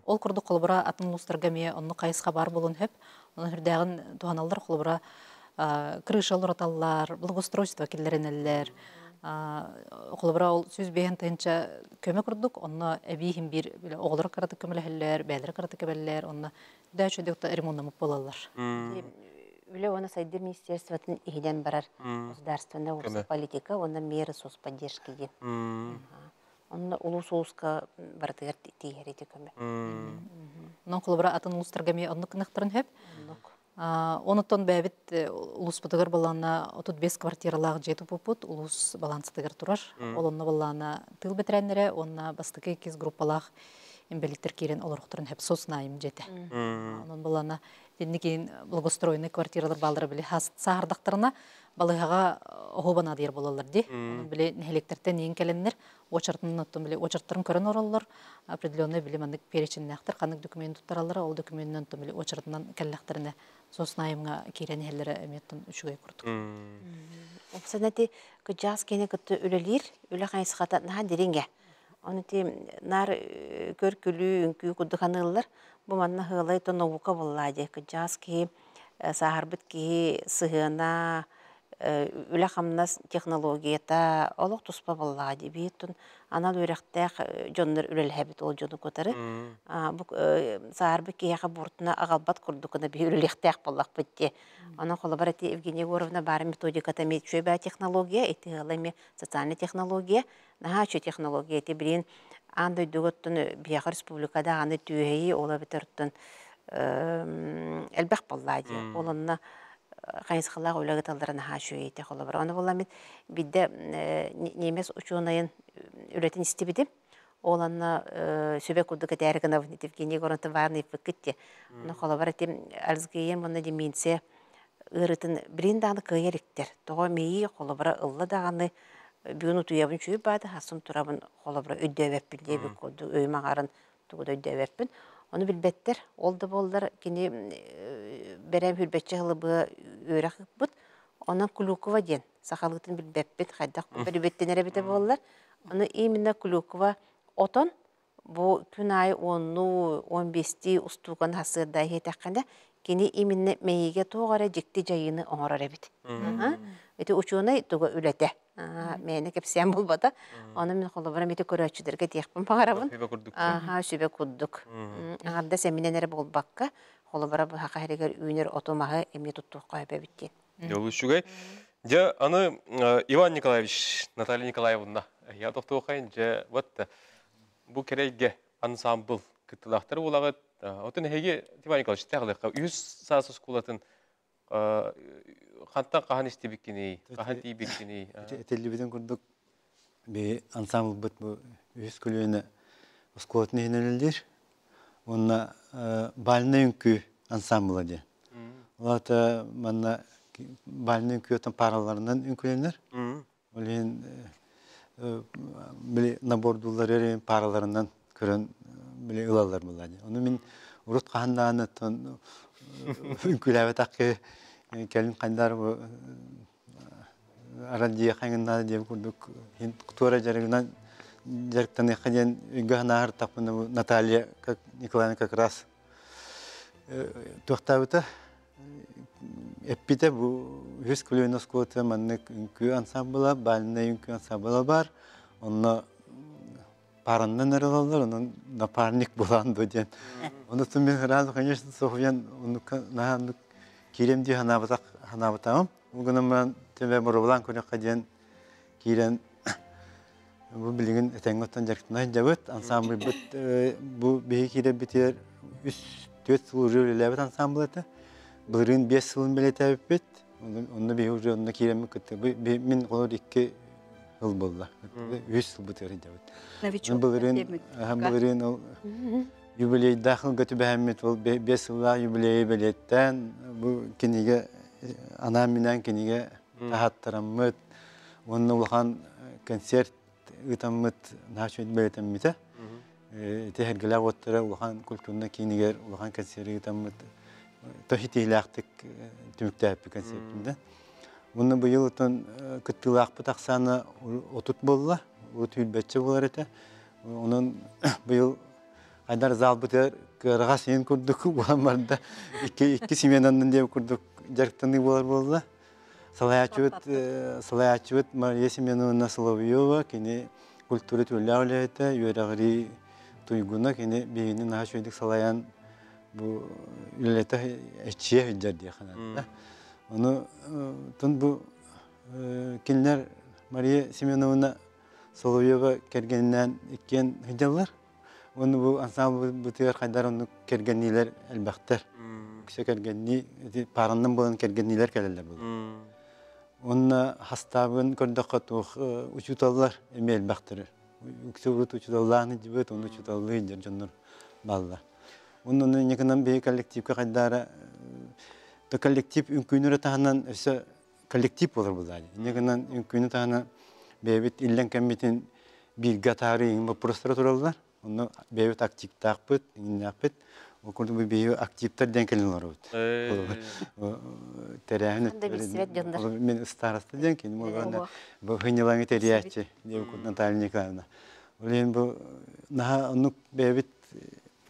Speaker 7: Ол курдук холобура атын улуустарга эмиэ оннук хайысха баар буолуон сөп. Онон үрдээҕин туһаналлар холобура крыша уларыталлар, благоустройство киллэринэллэр. Холобура ол 105 тыһыынча көмө курдук, онно эбии иһин биир оҕолор кыратык көмөлөһөллөр, бэйэлэрэ кыратык кэбэллэр, онно да үчүгэй ремоннаммыт буолаллар.
Speaker 2: Үлэ уонна сайдыы министерствотын иһинэн барар государственная политика уонна меры соцподдержки диэн. Онно улуус улууска барытыгар тиийэр ити көмө.
Speaker 7: Онон холобура атын улуустарга эмиэ оннук гыныахтарын сөп. Онуттан бэйэбит улууспутугар балаана 35 квартиралаах дьиэ туппуппут улуус балансатыгар турар. Ол онно балаана тыыл бэтэрээннэрэ уонна бастакы иккис группалаах инбэлиттэр киирэн олорохторун сөп соцнайм дьиэтэ. Онон балаана итинник благоустроенный квартиралар бааллара били саһардахтарына балыыһаҕа оһуоба наадыйар буолаллар дии. Онон били нэһилиэктэртэн иин кэлэннэр очередынан оттон били очередтарын көрөн олороллор. Определенный били маннык переченнээхтэр ханнык документ туттараллара, ол документынан оттон били очередынан кэллэхтэринэ соцнайымҥа киирэн иһэллэрэ эмиэ оттон үчүгэй курдук.
Speaker 2: Опсана ити кыдьаас киһини кытта үлэлиир, үлэ хайысхата наһаа дириҥэ. Оны ити наар көр-күлүү, үҥкүү курдук аныыллар. Бу манна ыалай то наука буоллаа дии. Кыдьаас киһи сааһырбыт киһи сыһыана, үлэ-хамнас технологията олох туспа буоллаҕа дии. Биир анал үөрэхтээх дьоннор үлэлэһэбит ол дьону кытары. Бу сааһырбыт киһиэхэ буортуна аҕалбат курдук гына биһи үлэлиэхтээх буоллахпыт дии. Онон холобур ити Евгения Егоровна баара методиката эмиэ үчүгэй технология, ити ыала эмиэ социальная технология, наһаа үчүгэй технология. Ити билигин аан дойдуга оттон биһиэхэ республика даҕаны түөһэйии ол эбэтэр оттон элбэх буоллаа дии. Ол онно хайысхалаах үлэ ыыталлара наһаа үчүгэй этэ холобура. Ону буолла мин биирдэ немец учуонайын үлэтин истибитим. Ол онно сүбэ курдук этээри гынабын Евгений Егоровна баарын ыйыппыккыт дии. Ону холобура этим Альцгейм уонна деменция ыарыытын билин даҕаны кыайа иликтэр. Тоҕо мэйии холобура ылла даҕаны бүгүн утуйабын үчүгэй баады, хасым турабын холобура өйдөөбөппүн диэбит курдук өйүм аҥарын тугу да өйдөөбөппүн. Ону билбэттэр. Ол да буоллар кини бэрэм хүрбэччэ сылы быһа үөрэх ыыппыт. Онон Клюква диэн сахалыытын билбэппит, хайдах бэрибэттэнэр эбитэ буоллар. Ону именно Клюква отон бу күн аайы уоннуу, 15-тии устууган сарсыарда иһиэтэххинэ, кини именно мэйиигэ туох эрэ дьикти дьайыыны оҥорор эбит. Ити учуонай туга үлэтэ. Мээнэ кэпсээн буолбата. Ону мин холобура ити көрөөччүлэргэ диэхпин баҕарабын.
Speaker 1: Сүбэ курдук.
Speaker 2: Аха, сүбэ курдук. Аҥардас эминэн эрэ буолбакка, холобура быһаха иһигэр үүнэр оту-маһы эмиэ туттуохха сөп эбит диэн.
Speaker 1: Дьол үчүгэй. Дьэ, аны Иван Николаевич, Наталья Николаевна, я тохтуохайын, дьэ, вот бу кэрэйгэ ансамбл кыттылаахтар буолаҕыт. Отон эһиги, Иван Николаевич, тэҕилэххэ үһүс саас оскуолатын Хантан хаһан истибиккиний, хаһан тиийбиккиний?
Speaker 10: Этиллибитин курдук би ансамблбыт бу үһүс көлүөнэ оскуолатын иһинэн үлэлиир. Уонна бальнай үҥкүү ансамбла диэн. Ол аата манна бальнай үҥкүү оттон параларынан үҥкүүлэнэр. Ол иһин били набордууллар эрэ параларынан көрөн били ылаллар буолла дии. Ону мин урут хаһан даҕаны оттон үҥкүүлээбэтэх киһи кэлин хайдар бу аралдьыйа хаҥыннаада диэн курдук туора дьарыгынан дьарыктаныахха диэн өйгө санааһыртахпына бу Наталья Николаевна как раз туохтаабыта эппитэ бу үһүс көлүөнэ оскуолата маннык үҥкүү ансамбла бальнай үҥкүү ансамбла бар онно параннан эрэ ылаллар онон напарник булаан дуо диэн ону мен сразу конечно соһуйан оннукка наһаа оннук киирэм дии санаабатах санаабатаҕым ол гынан баран төбө боруобалаан көрүөххэ диэн киирэн бу билигин этэҥҥэ оттон дьарыктана сылдьабыт ансамбльбыт бу биһиги киирэрбитигэр үс түөрт сыл уже үлэлээбит ансамбль этэ былырыын биэс сылын бэлиэтээбиппит онно биһиги уже онно киирэммит кытта мин олор икки сыл буолла үс сылбытыгар сылдьабыт былырыын былырыын ол юбилейдаах сылга түбэһэммит ол биэс сыллаах юбилейы бэлиэттээн бу кинигэ анаан-минээн кинигэ таһааттараммыт уонна улахан концерт ыытаммыт наһаа үчүгэй бэлиэтэммитэ. Ити Сэргэлээх уоттара улахан культурнай киинигэр улахан концерт ыытаммыт тиһилээхтик түмүктээппит концертпин. Уонна быйыл отон кыттыылаахпыт ахсаана 30 буолла, урут сүүрбэччэ буолар этэ. Онон быйыл айдар залбытыгар кыараҕас иһин курдук буолан барда. Икки, икки сменаннан диэн курдук дьарыктаныы буолар буолла. Салайааччыбыт, салайааччыбыт Мария Семеновна Соловьева, кини культура түөллээх үлэһитэ, үөрэҕирии туйгуна, кини биһигини наһаа үчүгэйдик салайан бу үлэлэтэ эччиэ сылдьар диэххэ наада. Ону тун бу кинилэр Мария Семеновна Соловьева кэргэнинээн иккиэн сылдьаллар. Уонна бу ансамблбытыгар хайдар оннук кэргэнниилэр элбэхтэр. Үксэ кэргэннии, ити паараннан буолан кэргэнниилэр кэлэллэр буолар. Уонна хастаабын көрдөххө туох учууталлар эмиэ элбэхтэр. Үксэ урут учууталлаан сылдьыбыт, уонна учууталлыы сылдьар дьоннор бааллар. Уонна ону инникинэн биһи коллективка хайдаара то коллектив үҥкүүнү эрэ таһынан өссө коллектив буолар буоллаа. Инньэ гынан үҥкүүнү таһынан бэйэбит иллэҥ кэммитин бииргэ атаарыы иҥин боппуруостара тураллар. Онно бэйэбит активтаахпыт, иҥиннээхпит. Ол курдук биһиги активтар диэн кэлин олоробут. Тэрээһин мин ыстаараста диэн кини буоллаҕына бу хынньалаҥы тэрийээччи диэн курдук Наталья Николаевна. Ол иһин бу наһаа оннук бэйэбит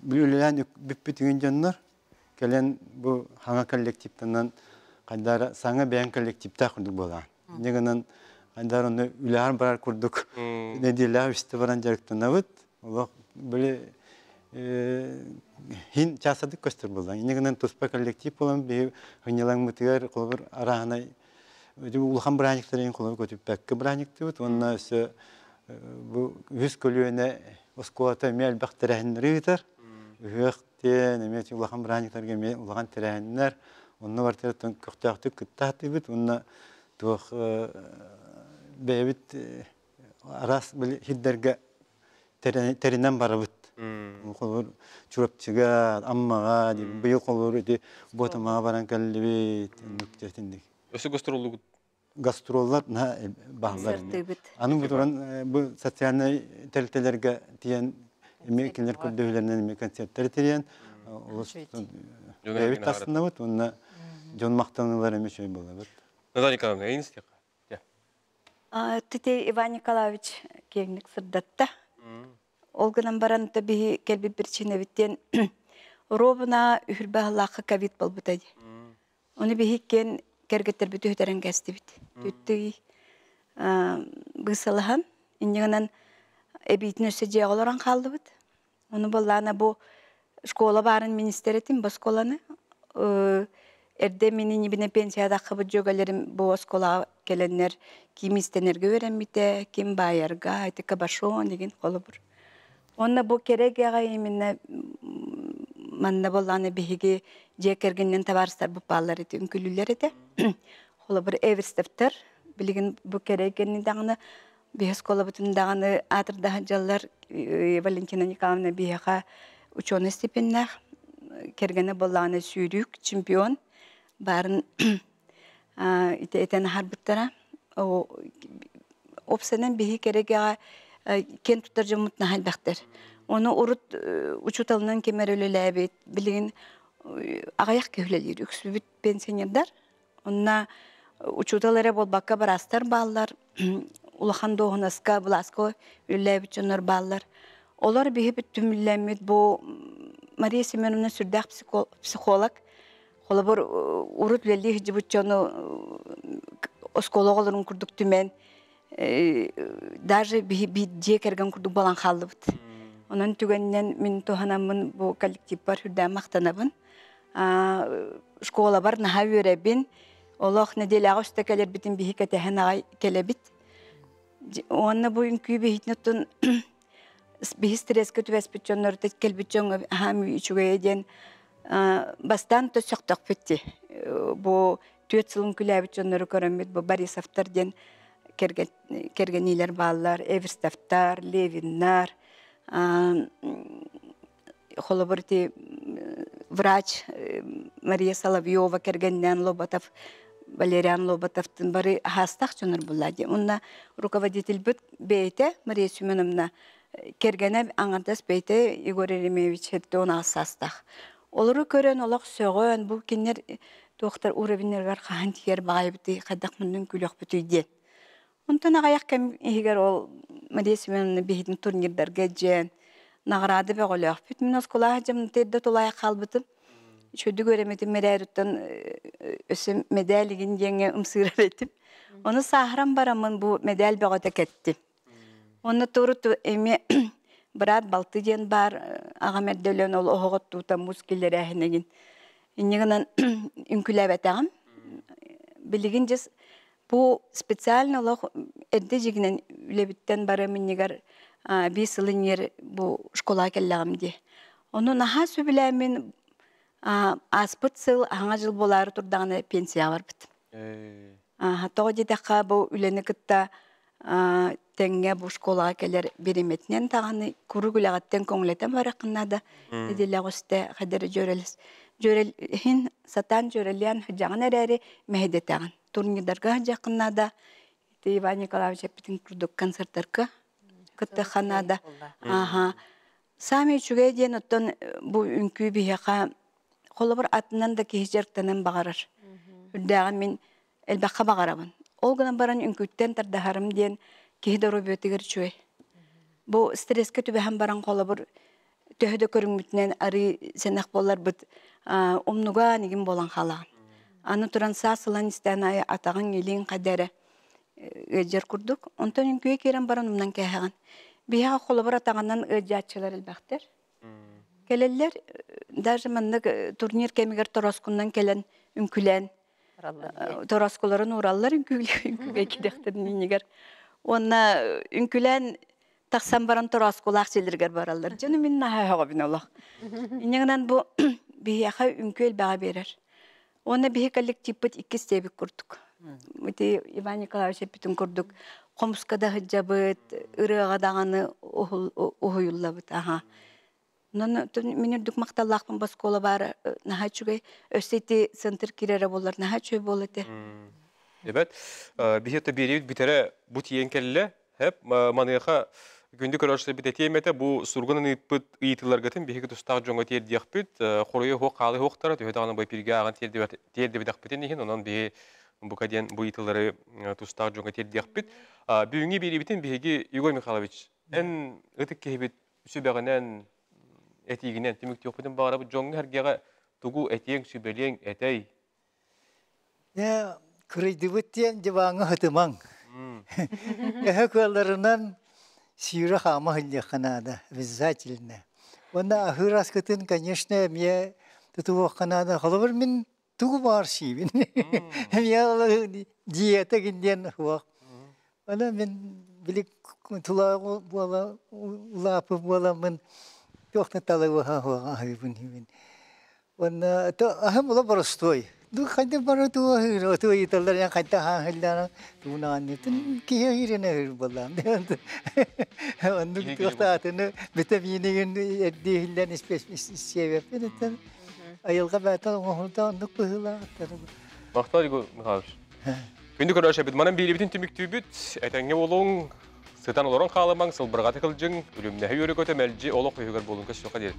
Speaker 10: үлэлээн бүппүт үгүн дьоннор кэлэн бу хаҥа коллективтанан хайдара саҥа бэйэҥ коллективтаах курдук буолаан. Инньэ гынан хайдара онно үлэҕэр барар курдук нэдиэлэҕэ үстэ баран дьарыктанабыт. Олох били хин чаастатык көстөр буолла. Инньэ гынан туспа коллектив буолан биһи хынньалаҥмытыгар холобур арааһынай улахан бырааһынньыктарын холобур көтүппэккэ бырааһынньыктыыбыт уонна өссө бу үһүс көлүөнэ оскуолата эмиэ элбэх тэрээһиннэри ыытар. Ыһыах диэн эмиэ улахан бырааһынньыктарга эмиэ улахан тэрээһиннэр онно барытыгар көхтөөхтүк кытта сатыыбыт уонна туох бэйэбит араас били сирдэргэ тэринэн барабыт. Холобур Чурапчыга, Аммаҕа, быйыл холобур ити Буотамаҕа баран кэллибит, оннук дьэтинник.
Speaker 1: Өссө гастроллугут
Speaker 10: гастроллар наһаа бааллар. Аны бу туран бу социальнай тэрилтэлэргэ тиийэн эмиэ кинилэр көрдөһүүлэринэн эмиэ концерттары тэрийэн олус бэйэбит тастынабыт уонна дьон махтаныылар эмиэ үчүгэй буолабыт.
Speaker 1: Наталья Николаевна, эйин истиэххэ.
Speaker 5: Тите Иван Николаевич киэҥник сырдатта. Ол гынан баран биһи кэлбит причинабиттен ровно үһүрбаһалаахха ковид болбута дии. Ону биһиккиэн кэргэттэрбит үһүтэрэн кэстибит. Түттүй быысалаһан, инньэ эбиитин өссө дьиэҕэ олорон хааллыбыт. Ону буоллаана бу школа баарын министр этим бу оскуоланы. Эрдэ мин иннибинэ пенсиядаххыбыт дьүөгэлэрим бу оскуолаҕа кэлэннэр ким истэнэргэ үөрэммитэ, ким баайарга, ити кабашон деген холобур. Онно бу кэрэ именно манна буоллаана биһиги Дьиэ кэргэнинэн табаарыстарбыт бааллар этэ, үҥкүүлүүллэр этэ. Холобур, Эверстовтар билигин бу кэрэ кэнни даҕаны биһи оскуолабытын даҕаны аатырдаһа дьаллар Валентина Николаевна биһиэхэ ученый степеннээх, кэргэнэ буоллаҕына сүүрүүк чемпион баарын ити этэн аһарбыттара. Опсанан биһи кэрэгэҕэ киэн туттар дьоммут наһаа элбэхтэр. Ону урут учууталынан ким эрэ үлэлээбит, билигин аҕыйах киһи үлэлиир, үксүбүт пенсионердар. Онно учуутал эрэ буолбакка быраастар бааллар, улахан дуоһунаска, былааска үлэлээбит дьоннор бааллар. Олор биһи түмүллэммит бу Мария Семеновна сүрдээх психолог. Холобур, урут үлэлии сылдьыбыт дьону оскуола оҕолорун курдук түмэн, даже биһи биир дьиэ кэргэн курдук буолан хааллыбыт. Онон түгэнинэн мин туһанаммын бу коллективпар үрдээн махтанабын. Школабар наһаа үөрэбин. Олох нэдиэлэҕэ үстэ кэлэрбитин биһи кэтэһэн аҕай кэлэбит. Уонна бу үҥкүү биһитин оттон биһи стресскэ түбэспит дьоннор кэлбит дьоҥҥо аһаам үчүгэйэ диэн бастаан то сөхтөхпүт дии. Бу түөрт сыл үҥкүүлээбит дьоннору көрөммүт бу Борисовтар диэн кэргэниилэр бааллар, Эверстовтар, Левиннар, холобур ити врач Мария Соловьева кэргэнинээн Лоботов Валериан Лоботовтын бары аһаастаах дьоннор булла дии. Онно руководительбит бэйэтэ Мария Семеновна кэргэнэ аҥардас бэйэтэ Егор Еремеевич 78 саастаах. Олору көрөн олох сөҕөн бу кинилэр туохтар уровеннарыгар хаһан тиийэр баҕайыбытый, хайдах муннун күлүөхпүтүй диэн. Онтон аҕыйах кэм иһигэр ол Мария Семеновна биһитин турнирдарга дьиэн наҕараада бөҕөлөөхпүт. Мин оскуолаҕа дьамнытыыр да тулаайах хаалбытым. Үчүгэйдик үөрэммитим эрээриттэн өссө мэдээл игин диэҥҥэ ымсыырар этим. Ону сааһыран бараммын бу мэдээл бөҕөтө кэттим. Онно турут эмиэ быраат балты диэн баар аҕам эрдэ өлөн ол оһоҕоттуута муус киллэрээһин игин. Инньэ гынан үҥкүүлээбэтэҕим. Билигин дьэ бу специально олох эрдэ дьигинэн үлэбиттэн барым иннигэр биир сыл иннигэр бу школаҕа кэллэҕим дии. Ону наһаа сөбүлээммин ааспыт сыл аһаҥа дьыл буолаары турдаҕына пенсияҕа барбытым. Тоҕо диэтэххэ бу үлэни кытта тэҥҥэ бу школаҕа кэлэр бириэмэтинэн даҕаны куруук үлэҕиттэн көҥүлэтэн барыаххын наада. Нэдиэлэҕэ үстэ хайдары дьүөрэлэс дьүөрэлиһин сатаан дьүөрэлээн сылдьаҕын эрээри мэһэйдэтэҕин. Турнирдарга сылдьыаххын наада. Ити Иван Николаевич эппитин курдук концерттарга кыттыахха наада. Ааха. Саамай үчүгэй диэн оттон бу үҥкүү биһиэхэ холобур атынан да киһи дьарыктаныан баҕарар. Үрдээҕин мин элбэххэ баҕарабын. Ол гынан баран үҥкүүттэн тардаһарым диэн киһи доруобуйатыгар үчүгэй. Бу стресскэ түбэһэн баран холобур төһө да көрүҥмүтүнэн арыы сэнэх буоларбыт умнугаан игин буолан хаалаҕын. Аны туран саас ылан истээн аайы атаҕыҥ, илииҥ хайда эрэ ыалдьар курдук. Онтон үҥкүүгэ киирэн баран умнан кээһэҕин. Биһиэхэ холобур атаҕынан ыалдьааччылар элбэхтэр. Кэлэллэр, даже маннык турнир кэмигэр тороскунан кэлэн үҥкүлээн тороскуларын уураллар үҥкүүгэ киирэхтэрин иннигэр. Уонна үҥкүлээн тахсан баран тороскулаах силиргэр бараллар. Дьону мин наһаа өһөҕөбүн олох. Инньэ гынан бу биһиэхэ үҥкүү элбэҕи биэрэр. Уонна биһи коллективпыт иккис диэбит курдук. Ити Иван Николаевич эппитин курдук хомуска да сылдьабыт, ырыаҕа даҕаны уһуйуллабыт. Аха. Онон мин үрдүк махталлаахпын бу оскуола баара наһаа үчүгэй. Өссө ити центр киирэрэ буоллар наһаа үчүгэй буолуо этэ.
Speaker 1: Эбэт, биһи это биэриибит бүтэрэ бу тиийэн кэллэ. Хэп, маныаха күндү көрөөччүлэрбит этиэм этэ, бу сургунан ыыппыт ыйытыыларгытын биһиги тустаах дьоҥҥо тиэрдиэхпит. Хоруйа суох хаалыы суохтара, төһө даҕаны бу эпииргэ ааҕан тиэрдибэтэхпитин иһин, онон биһи бука диэн бу ыйытыылары тустаах дьоҥҥо тиэрдиэхпит. Бүгүҥҥү биэриибитин биһиги Егор Михайлович, эн ытык киһибит сүбэҕинэн, этиигинэн түмүктүөхпүтүн баҕарабыт. Дьоҥҥо-сэргэҕэ тугу этиэҥ, сүбэлиэҥ, этэй?
Speaker 3: Ээ, кырыйдыбыт диэн диваҥҥа сытымаҥ. Эһэ кыалларынан сүүрэ хаама сылдьыахха наада, обязательно. Уонна аһыыр аскытын, конечно, эмиэ тутуһуохха наада. Холобур, мин тугу баҕар сиибин. Эмиэ диета диэн суох. Аны мин били тулааҕы буола улааппыт буоламмын туох да талабыһа суох аһыыбын. Уонна аһым ула боростуой. Ду хайда бары туу аһыыр, туу ыйыталлар ян хайда хаахыллаана туунааннытын киһи аһыырын аһыыр буоллаам. Оннук туохтаатыны витаминигин эрдииһиллэн испиэс сиэбэппин иттен айылга бээтэ оҥоһулта оннук быһыылаах.
Speaker 1: Махтал, Егор Михайлович. Күндү көрөөччүбүт, манан биирибитин түмүктүүбүт. Этэҥҥэ буолуҥ, сытан олорон хаалымаҥ, сылбырҕата кылдьыҥ, үлүмнэһи үөрэ-көтө мэлдьи олох үһүгэр буолуҥ көссүөххэ диэри.